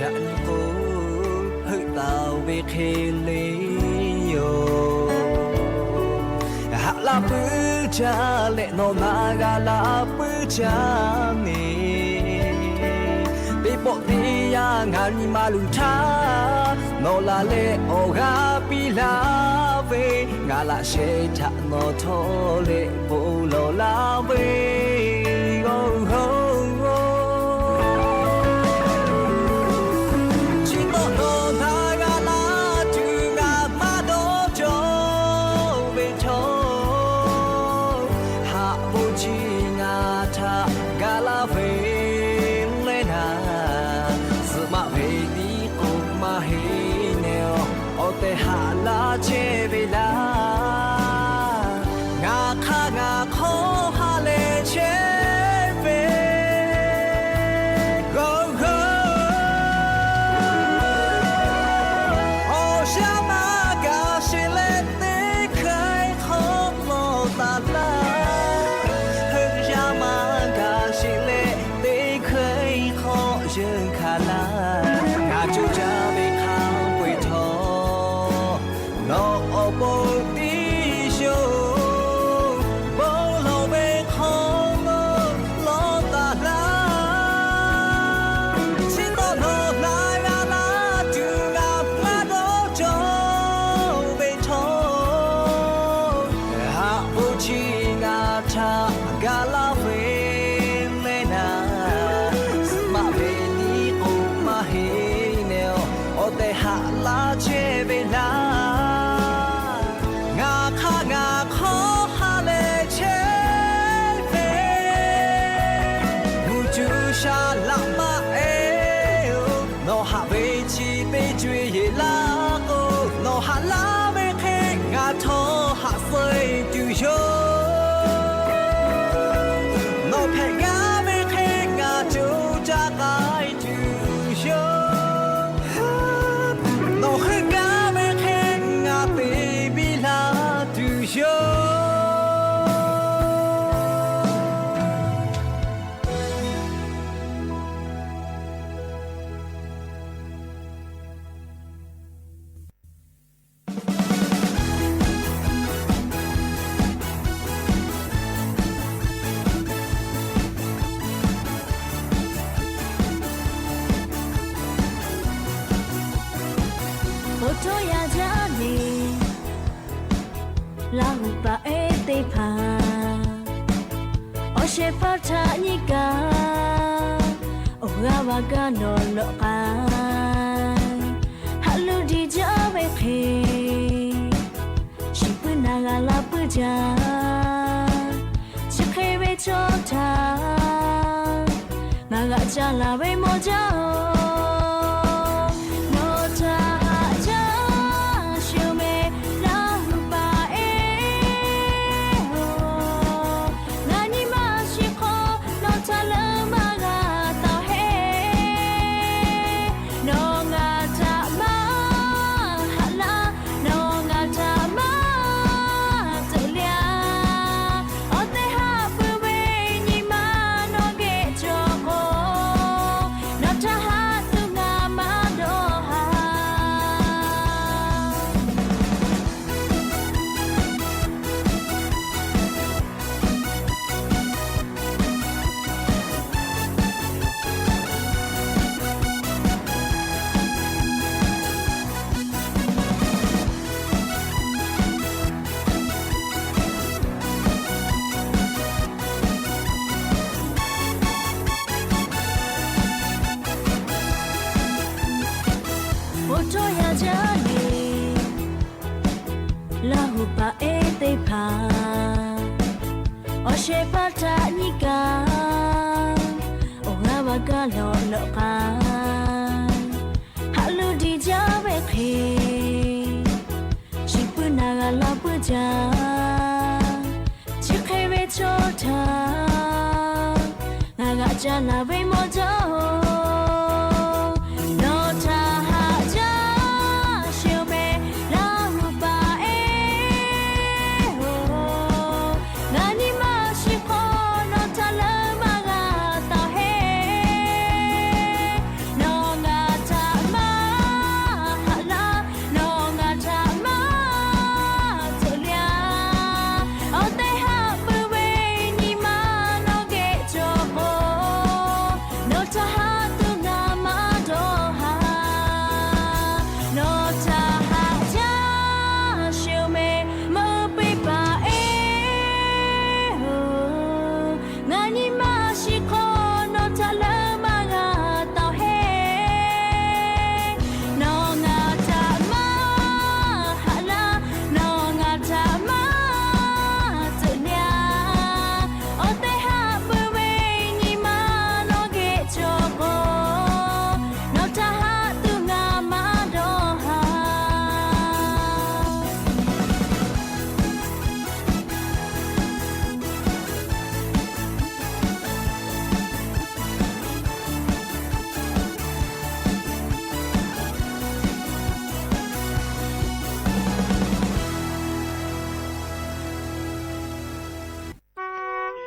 Yaꞈ nyi k'o, heuˆ taˍ ve hk'e le yoˬ. Haꞈ laˇ puiˉ jaˇ leh nawˬ na g'a laˇ puiˉ jaˇ ne. Teˇ pawˆ teˇ yanˇ ngaˬ nyi ma luˬ htaˇ, nawˬ laˬ leh awˬ g'aˇ piˇ laˇ ve, ngaˬ laꞈ sheh htaꞈ nawˬ htawˇ leh bon lawˬ laˇ ve, g'oˇ g'oˇ. Chi tawˇ nawˬ na g'a laˇ tuˬ ngaˬ maˇ dawˇ cawˬ ve htawˇ, haꞈ k'oˆ chi ngaˬ htaꞈ ga laˇ ve leh naˍ, zuhꞈ maˆ ve tiˉ k'o maˇ heˆ nehˬ, awˬ tehˬ haꞈ laˇ chehˇ ve laˇ. Ngaˬ hk'aˇ ngaˬ hk'awˇ ha leh chehˇ ve, g'oˇ g'oˇ. Awˬ shaˉ maˇ gaˬ sheˍ leh teˇ hkaiˇ hk'awꞈ lawˬ taˍ laˇ. Heuˆ yaˇ maˇ gaˬ sheˍ leh teˇ hkaiˇ hk'awꞈ yeunˇ hkanˍ laˇ. Ngaˬ co caˇ ve hk'a peu-eˬ htawˇ, nawˬ awˬ pon tiˉ yoˬ. Bon lawˬ ve hk'awꞈ nawˬ lawˬ taˍ laˇ. Chi tawˇ nawˬ na g'a laˇ tuˬ ngaˬ maˇ dawˇ cawˬ ve htawˇ, haꞈ k'oˆ chi ngaˬ htaꞈ ga laˇ ve leh naˍ, zuhꞈ maˆ ve tiˉ k'o maˇ heˆ nehˬ, awˬ tehˬ haꞈ laˇ chehˇ ve laˇ. Ngaˬ hk'aˇ ngaˬ hk'awˇ ha leh chehˇ ve, mvuhˇ cuˇ sha laꞈ maˇ ehˉ-oˬ, nawˬ haꞈ ve chi teˇ co-e laˇ k'o, nawˬ haꞈ laˇ ve hk'e ngaˬ htawˇ haꞈ suh-e tuˬ yoˬ. Nawˬ hpehꞈ gaˇ ve hk'e ngaˬ co caˇ k'ai tuˬ yoˬ. Nawˬ heuˆ gaˇ ve hk'e ngaˬ te biˇ laˇ tuˬ yoˬ. Awˬ to yaˇ jaˇ ve Laˇ huˍ paˍ ehˉ teˇ hpaˍ, awˬ shehˍ hpaˇ htaꞈ nyi kaꞈ, awˬ g'aˇ va gaˇ nawˬ lawꞈ k'ai. Haꞈ lo diˬ jaˇ ve hk'e, shiˍ puiˉ na g'a laˇ puiˉ jaˇ. Chi hk'e ve chaw htaꞈ ngaˬ g'aꞈ ca laˬ ve mawˇ jaˇ-oˬ. Nawˬ htaꞈ haꞈ jaˇ sheˍ-oˬ meh, Laˇ huˍ paˍ ehˉ-oˬ. Ngaˬ nyi ma shiˍ hk'aw nawˬ htaꞈ leuˉ maˇ g'a taˍ Paˍ ehˉ teˇ hpaˍ, awˬ shehˍ hpaˇ htaꞈ nyi kaꞈ, awˬ g'aˇ va kaˇ lawꞈ lawꞈ k'ai, haꞈ lo diˬ jaˇ ve hk'e, chi puiˉ na g'a laˇ puiˉ jaˇ. Chi hk'e ve chaw htaꞈ ngaˬ g'aꞈ ca laˬ ve mawˇ jaˇ-oˬ, nawˬ htaꞈ haꞈ jaˇ sheˍ-oˬ mehˍ, Laˇ hu paˍ ehˉ-oˬ. Ngaˬ nyi ma shiˍ hk'aw nawˬ htaꞈ leuˉ maˇ g'a taˍ heˆ. Nawˬ ngaˬ htaꞈ maˇ haꞈ laˇ, nawˬ ngaˬ htaꞈ maˇ tcuhꞈ le-a. Awˬ tehˬ haꞈ peuˬ ve nyi ma nawˬ geh cawˬ k'o, nawˬ htaꞈ haꞈ tuˬ ngaˬ maˇ dawˇ haˍ. Nawˬ htaꞈ haꞈ jaˇ sheˍ-oˬ mehˍ, meuˇ peˇ paˍ ehˉ-oˬ. Ngaˬ nyi ma shiˍ hk'aw nawˬ htaꞈ leuˉ maˇ g'a taˍ heˆ. Nawˬ ngaˬ htaꞈ maˇ haꞈ laˇ, nawˬ ngaˬ htaꞈ maˇ tcuhꞈ le-a. Awˬ tehˬ haꞈ peuˬ ve nyi ma nawˬ geh cawˬ k'o, nawˬ htaꞈ haꞈ tuˬ ngaˬ maˇ dawˇ haˍ.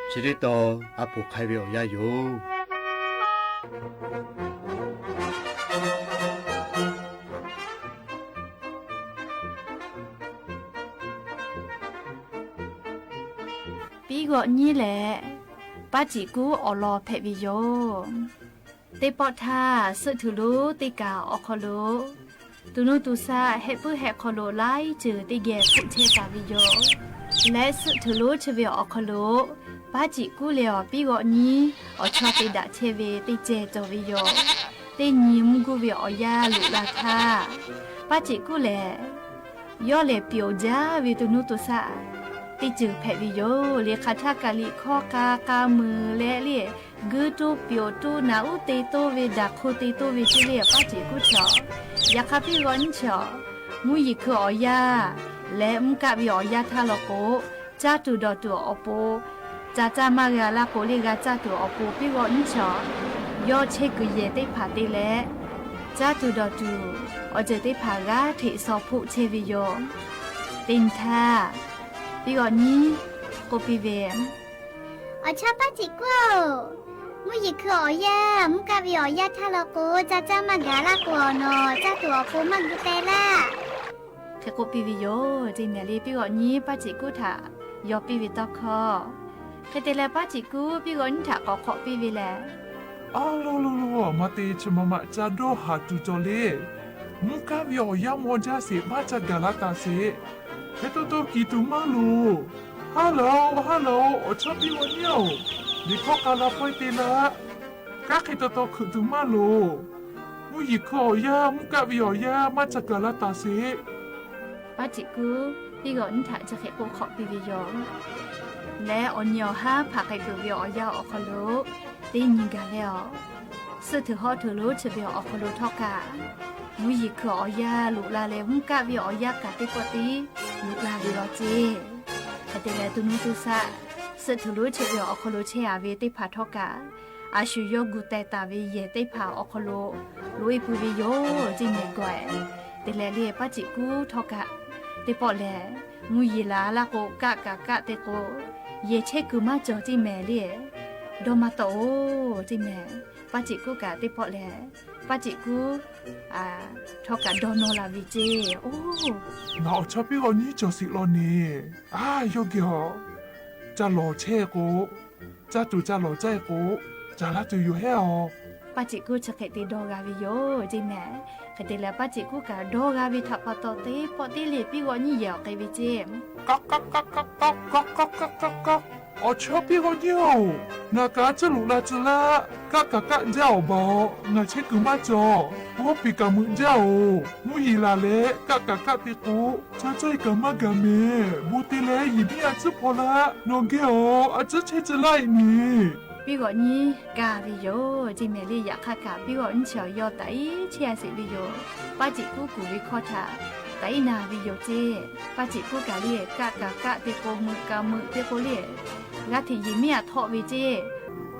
Chi teˇ taw a poˍ hk'ai ve awˬ yanˇ yoˬ. Piˉ g'awꞈ nyiˉ leh Paˉ ceꞈ kuˉ awˬ lawn hpehꞈ ve yoˬ. Teˇ pawˆ htaˇ, suhˆ htuˬ lonˉ teˇ kaˬ awˬ hk'aw lo, to nuˇ to shaˆ heh puiˉ heh hk'aw lo laiˉ ceuˬ teˇ geh hpfuhˆ chehˇ taˍ ve yoˬ. Leh suhˆ htuˬ lonˉ chi ve awˬ hk'aw lo, Paˉ ceꞈ kuˉ leh awˬ piˉ g'awꞈ nyiˉ awˬ chawˇ te daꞈ chehˇ ve teˇ cehˬ cawˬ ve yoˬ. Teˇ nyi mvuhˇ guˇ ve awˬ yanˇ loꞈ la htaˇ, Paˉ ceꞈ kuˉ lehˬ, yawˇ lehˬ pyawˬ jaˇ ve to nuˇ to shaˆ teˇ ceuˬ hpehꞈ ve yoˬ. Liꞈ hk'aˬ htaˇ kaꞈ liꞈ hkawˇ k'a k'a meuˍ leh le, guiˇ toˇ pyawˬ toˇ naꞈ uˉ te toˇ ve daꞈ hk'oˆ te toˇ ve ceˇ le, Paˉ ceꞈ kuˉ chaw. Yaꞈ hk'aˇ piˇ g'awꞈ nyiˇ chaw, mvuhˇ yeˬ hkui awˬ yanˇ leh mvuhˇ kaˆ ve awˬ yanˇ htaˇ law k'o, caˇ tuˬ dawˬ tuˬ awˬ pon ca caˇ maˇ g'a laˇ k'o le, g'a caˇ tuˬ awˬ pon piˇ g'awꞈ nyiˇ chaw, yawˇ chehˇ kuiˬ yehˬ teˇ hpaˍ te leh, caˇ tuˬ dawˬ tuˬ awˬ ceuˬ teˇ hpaˍ g'aˇ hteꞈ shaw hpoˆ chehˇ ve yoˬ. Teˇ nyi htaˇ, piˇ g'awꞈ nyiˇ k'oˆ piˇ ve, Awˬ chawˇ Paˉ ceꞈ kuˉ-oˬ, mvuhˇ yeˬ hkui awˬ yanˇ, mvuhˇ kaˆ ve awˬ yanˇ htaˇ law k'o, ca caˇ maˇ gaˬ laˇ k'o, awˬ nawˬ caˇ tuˬ awˬ pon maˇ gu teh laˇ. Hk'e k'oˆ piˇ ve yoˬ. Teˇ nyi le piˇ g'awꞈ nyiˇ Paˉ ceꞈ kuˉ htaꞈ yaw piˇ ve tawˇ hkawˇ. Hk'e te leh Paˉ ceꞈ kuˉ piˇ g'awꞈ nyiˇ htaꞈ k'awꞈ hk'awꞈ piˇ ve lehˬ, A lo lo lo, maˇ te chi ma maꞈ ca dawˇ haˍ tuˬ cawˬ le. Mvuhˇ kaˆ ve awˬ yanˇ mawˇ jaˇ sheˍ, maˇ ca gaˬ la taˍ sheˍ. Hk'e taw taw kiˬ tuˬ maˇ loˍ. Haˉ laˬ-oꞈ, haˉ laˬ-oꞈ, awˬ chawˇ piˇ g'awꞈ nyiˇ-oˬ, liꞈ hkawˇ k'a la pawehˇ te laˇ. Kanˉ hk'e taw taw hkuiꞈ tuˬ maˇ loˍ. Mvuhˇ yeˬ hkui awˬ yanˇ, mvuhˇ kaˆ ve awˬ yanˇ maˇ ca gaˬ la taˍ sheˍ. Paˉ ceꞈ kuˉ piˇ g'awꞈ nyiˇ htaꞈ chi hk'e k'oˆ hk'awꞈ piˇ ve yoˬ. Leh awˬ nyi awˬ haˉ hpaˍ k'ai peuˬ ve awˬ yanˇ awˬ hk'aw lo teˇ nyi gaˬ leh, awˬ suhˆ htuˬ hawˉ htuˬ lonˉ chi ve awˬ hk'aw lo htawˇ kaꞈ, mvuhˇ yeˬ hkui awˬ yanˇ loꞈ la leh mvuhˇ kaˆ ve awˬ yanˇ kaꞈ teˇ pawˆ tiˉ loꞈ la ve law ceˇ. Hk'e te leh to nuˇ to shaˆ suhˆ htuˬ lonˉ chi ve awˬ hk'aw lo chehˇ-a ve teˇ hpaˍ htawˇ kaꞈ, a shu yawˇ gu teh taˍ ve yehˬ teˇ hpaˍ awˬ hk'aw lo loꞈ-e peuˬ ve yoˬ ceˇ mehˍ gawˬ-e. Te leh le Paˉ ceꞈ kuˉ htawˇ kaꞈ, teˇ pawˆ lehˬ mvuhˇ yeˬ la laˇ k'o, kaˆ kaꞈ kaˆ te k'o, yehˬ chehˇ kuiˬ maˇ cawˬ ceˇ mehˍ le. Dawˇ maˇ tawˆ-oˬ ceˇ mehˍ. Paˉ ceꞈ kuˉ kaꞈ teˇ pawˆ lehˬ, Paˉ ceꞈ kuˉ htawˇ kaꞈ dawˇ nawˇ la ve ceˇ. Oˬ, ngaˬ awˬ chawˇ piˇ g'awꞈ nyiˇ cawˬ sheˍ law ne. A, yawˇ geh awˬ ca lawˬ chehˇ k'o, caˇ tuˬ ca lawˬ caˇ-e k'o, caˬ laˇ tuˬ yoˬ hehˉ-oˬ. Paˉ ceꞈ kuˉ chi hk'e te dawˇ g'a ve yoˬ ceˇ mehˍ. Hk'e te leh Paˉ ceꞈ kuˉ kaꞈ dawˇ g'a ve htaꞈ pa taw teˇ pawˆ teˇ le piˇ g'awꞈ nyiˇ yehˬ awˬ k'ai ve ceˇ. Kawˆ kawˆ kawˆ kawˆ kawˆ kawˆ kawˆ kawˆ kawˆ kawˆ. Awˬ chawˇ piˇ g'awˇ nyiˇ-oˬ, ngaˬ kaꞈ a tcuhˉ loꞈ la tcuh laˇ. Kaˆ kaꞈ kaˆ jaˇ awˬ baˬ-oꞈ. Ngaˬ chehˇ kuiˬ maˇ cawˬ. G'awˇ peˬ kaꞈ meuꞈ jaˇ-oˬ. Mvuhˇ yeˬ laˬ leh kaˆ kaꞈ kaˆ te k'o, chaˇ cawˇ-e kaꞈ maˇ gaˬ mehˍ. Bon te leh yehˬ miˉ a tcuhˉ hpaw laˇ. Nawˬ geh-oꞈ, a tcuhˉ chehˇ tcuh laˇ-e ne. Piˇ g'awꞈ nyiˇ kaˇ ve yoˬ ceˇ mehˍ le. Yaꞈ hk'aˇ kaꞈ piˇ g'awꞈ nyiˇ chi awˬ yawˇ taꞈ iˉ chehˇ a sheˍ ve yoˬ. Paˇ ceꞈ kuˉ kuˬ ve hkawˇ htaꞈ taꞈ iˉ na ve yoˬ ceˇ. Paˇ ceꞈ kuˉ kaꞈ le, kaˆ kaꞈ kaˆ te k'o, meuꞈ kaꞈ meuꞈ te k'o le, g'a hteꞈ yehˬ miˉ a htawˆ ve ceˇ.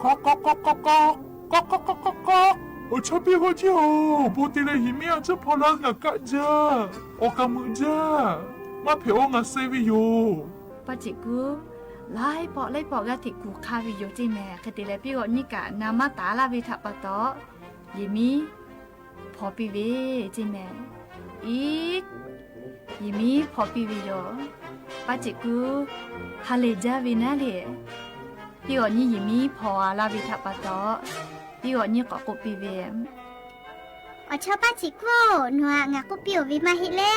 K'awꞈ k'awꞈ k'awꞈ k'awꞈ k'awꞈ, k'awꞈ k'awꞈ k'awꞈ k'awꞈ k'awꞈ. Awˬ chawˇ piˇ g'awˇ nyiˇ-oˬ, bon te leh yehˬ miˉ a tcuhˉ hpaw laˇ. Ngaˬ kaˆ jaˇ. Awˬ kaꞈ meuꞈ jaˇ. Maˇ hpehꞈ-oˬ, ngaˬ suh ve yoˬ. Paˇ ceꞈ kuˉ laiˉ pawˆ laiˉ pawˆ g'a hteꞈ kuˬ hk'a ve yoˬ ceˇ mehˍ. Hk'e te leh piˇ g'awꞈ nyiˇ kaꞈ na maˇ taˍ laˇ ve htaꞈ pa taw, yehˬ miˉ hpaw piˇ ve ceˇ mehˍ. Iˉ, yehˬ miˉ hpaw piˇ ve yoˬ. Paˇ ceꞈ kuˉ ha lehˬ jaˇ ve naˉ le. Piˇ g'awꞈ nyiˇ yehˬ miˉ hpaw a laˇ ve htaꞈ pa taw, piˇ g'awꞈ nyiˇ k'awꞈ k'oˆ piˇ ve, Awˬ chawˇ paˇ ceꞈ kuˉ-oˬ, nawˬ htaꞈ ngaˬ k'oˆ piˇ-oˬ ve maˇ heˆ le.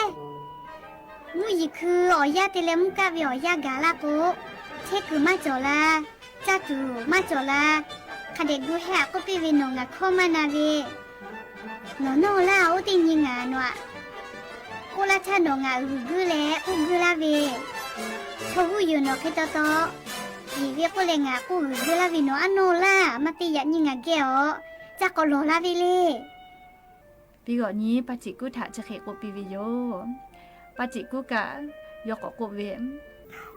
Mvuhˇ yeˬ hkui awˬ yanˇ te leh mvuhˇ kaˆ ve awˬ yanˇ gaˬ laˇ k'o, chehˇ kuiˬ maˇ cawˬ la, caˇ tuˬ maˇ cawˬ la. Hk'a dehꞈ gu heh a k'oˆ piˇ ve, nawˬ ngaˬ hkawˇ maˇ na ve. Nawˬ nawˇ laˇ, oˇ teˇ nyi ngaˬ nawˬ htaꞈ k'oˆ laˇ htaˇ nawˬ ngaˬ g'uiˬ guiˇ leh k'oˆ guiˇ laˇ ve, chaw huˉ yoˬ nawˬ hk'e taw taw, yeˬ ve k'oˆ leh ngaˬ k'oˆ g'uiˬ guiˇ laˇ ve, nawˬ aˉ nawˇ laˇ. Maˇ te yaꞈ nyi ngaˬ geh-oꞈ, caˇ k'awꞈ lawˬ laˇ ve le. Piˇ g'awꞈ nyiˇ paˇ ceꞈ kuˉ htaꞈ chi hk'e k'oˆ piˇ ve yoˬ. Paˇ ceꞈ kuˉ kaꞈ yawˇ k'awꞈ k'oˆ ve,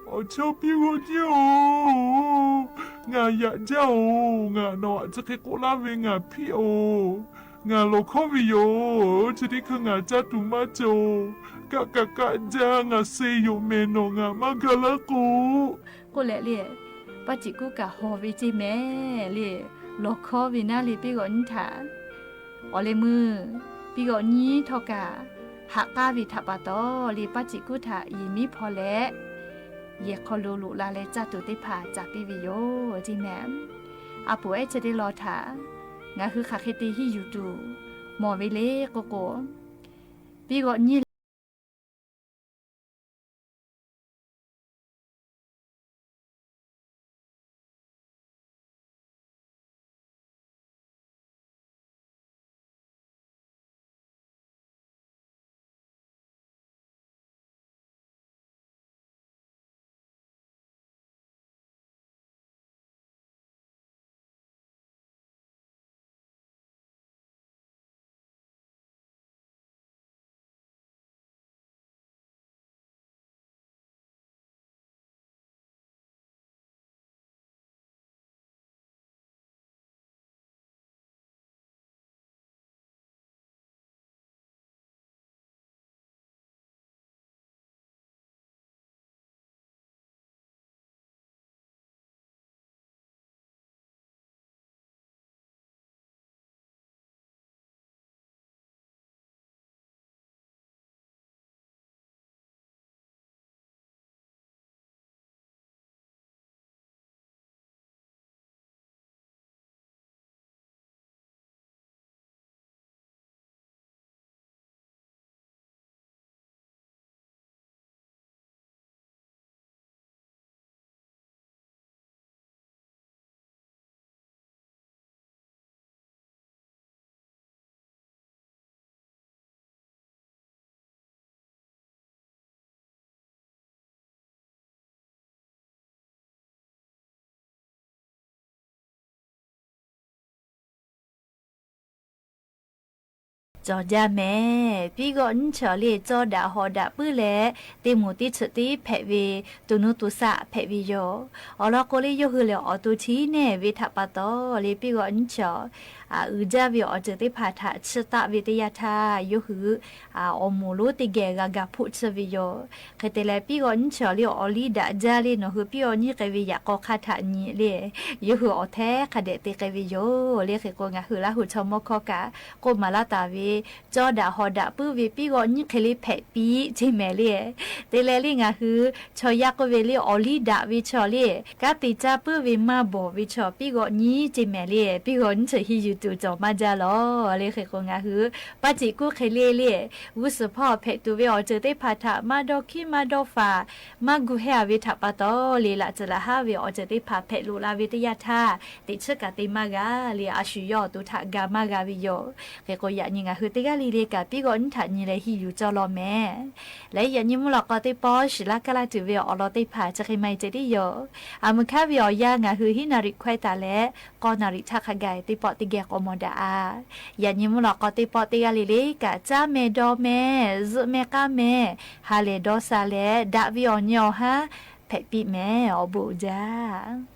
Awˬ chawˇ piˇ g'awꞈ nyiˇ-oˬ, ngaˬ yaꞈ jaˇ-oˬ. Ngaˬ nawˬ htaꞈ chi hk'e k'oˆ laˇ ve ngaˬ hpiˆ-oˬ. Ngaˬ lawˬ hkawˉ ve yoˬ. Chi teˇ hkui ngaˬ caˇ tuˬ maˇ cawˬ. Kaˆ kaꞈ kaˆ jaˇ, ngaˬ suh yoˬ mehˍ, nawˬ ngaˬ maˇ ga laˇ k'o, k'oˆ leh le, paˇ ceꞈ kuˉ kaꞈ hawˬ ve ceˇ mehˍ le. Lawˬ hkawˉ ve naˉ le piˇ g'awꞈ nyiˇ htaꞈ. Awˬ leh meuˇ piˇ g'awꞈ nyiˇ htawˇ kaꞈ haꞈ k'aˉ ve htaꞈ pa taw le, paˇ ceꞈ kuˉ htaꞈ yehˬ miˉ hpaw leh, yehˬ hk'aw lo loꞈ la leh caˇ tuˬ teˇ hpaˍ caˍ piˇ ve yoˬ ceˇ mehˍ. A poˍ ehˉ chi teˇ lawn htaꞈ ngaˬ hui hk'aˬ hk'e te hiˇ yuˬ tuˬ mawˬ ve le k'oˆ k'o, piˇ g'awꞈ nyiˇ Cawˬ jaˇ mehˍ. Piˇ g'awꞈ nyiˇ chi awˬ le, cawˇ daꞈ hawˍ daꞈ puiˉ leh, teˇ moˍ teˇ chi teˇ hpehꞈ ve, tuˬ nuˇ tuˬ saˆ hpehꞈ ve yoˬ. Awˬ lawn k'o le, yawˇ hui lehˬ awˬ to chi neˇ ve htaꞈ pa taw le, piˇ g'awꞈ nyiˇ chi awˬ uiˍ jaˇ ve awˬ ceuˬ teˇ hpaˍ htaꞈ chiˇ taˆ ve teˇ yanˇ htaˇ, yawˇ hui awˬ moˍ lonˉ teˇ geh g'a ga hpoˆ tcuh ve yoˬ. Hk'e te leh, piˇ g'awꞈ nyiˇ chi awˬ le awˬ liˇ daꞈ jaˇ le, nawˬ hui piˇ g'awꞈ nyiˇ k'ai ve yaꞈ k'aw hk'aˇ htaꞈ nyi le, yawˇ hui awˬ hteˉ hk'a dehꞈ te k'ai ve yoˬ le. Hk'e k'o, ngaˬ hui Laˇ huˍ chaw mawˇ hkawˇ kaꞈ k'oˆ maˍ laˇ taˍ ve, cawˇ daꞈ hawˍ daꞈ puiˉ ve piˇ g'awꞈ nyiˇ hk'e le hpehꞈ piˇ ceˇ mehˍ le. Te leh le, ngaˬ hui chaw yaˇ k'oˆ ve le, awˬ liˇ daꞈ ve chaw le, kanˉ te caˇ puiˉ ve maˇ bawˬ ve chaw piˇ g'awꞈ nyiˇ ceˇ mehˍ le. Piˇ g'awꞈ nyiˇ chi hiˇ yuˬ tuˬ cawˬ maˇ jaˇ lawˬ le. Hk'e k'o ngaˬ hui paˇ ceꞈ kuˉ hk'e le le, g'uˇ suhˍ hpawˇ hpehꞈ tuˬ ve awˬ ceuˬ teˇ hpaˍ htaꞈ maˇ dawˇ hkiˉ maˇ dawˇ faˍ, maˇ gu hehˇ a ve htaꞈ pa taw le, laꞈ tcuh laꞈ haˉ ve awˬ ceuˬ teˇ hpaˍ hpehꞈ loꞈ la ve teˇ yanˇ htaˇ, teꞈ chiˉ kaꞈ te maˇ g'a le, a shu yawˇ awˬ to htaꞈ ga maˇ g'a ve yoˬ. Hk'e k'o yaꞈ nyi ngaˬ hui teˇ g'aˇ le le kaꞈ piˇ g'awˆ nyiˇ htaꞈ nyi leh hiˇ yuˬ cawˇ law mehˍ. Leh yaꞈ nyi mvuhˇ lawꞈ k'aw teˇ pawˆ shiˍ laˇ kaˇ laˇ tuˬ ve awˬ lawn teˇ hpaˍ chi hk'e maˇ heˆ ceh tiˉ yoˬ. A muˍ hk'aˇ ve awˬ yanˇ ngaˬ hui hiˉ naˍ riꞈ hkawehˇ taˍ leh k'awˇ naˍ riꞈ htaˇ hk'a gaˬ teˇ pawˆ teˇ geh k'awꞈ mawˬ daꞈ a. Yaꞈ nyi mvuhˇ lawꞈ k'aw teˇ pawˆ teˇ g'aˇ le le kaꞈ caˇ meh dawˇ meh, zuhꞈ meh k'aˇ meh, ha lehˬ dawˇ sha leh daꞈ ve awˬ nyi awˬ haˉ hpehꞈ piˇ mehˍ. Awˬ bon uiˍ jaˇ.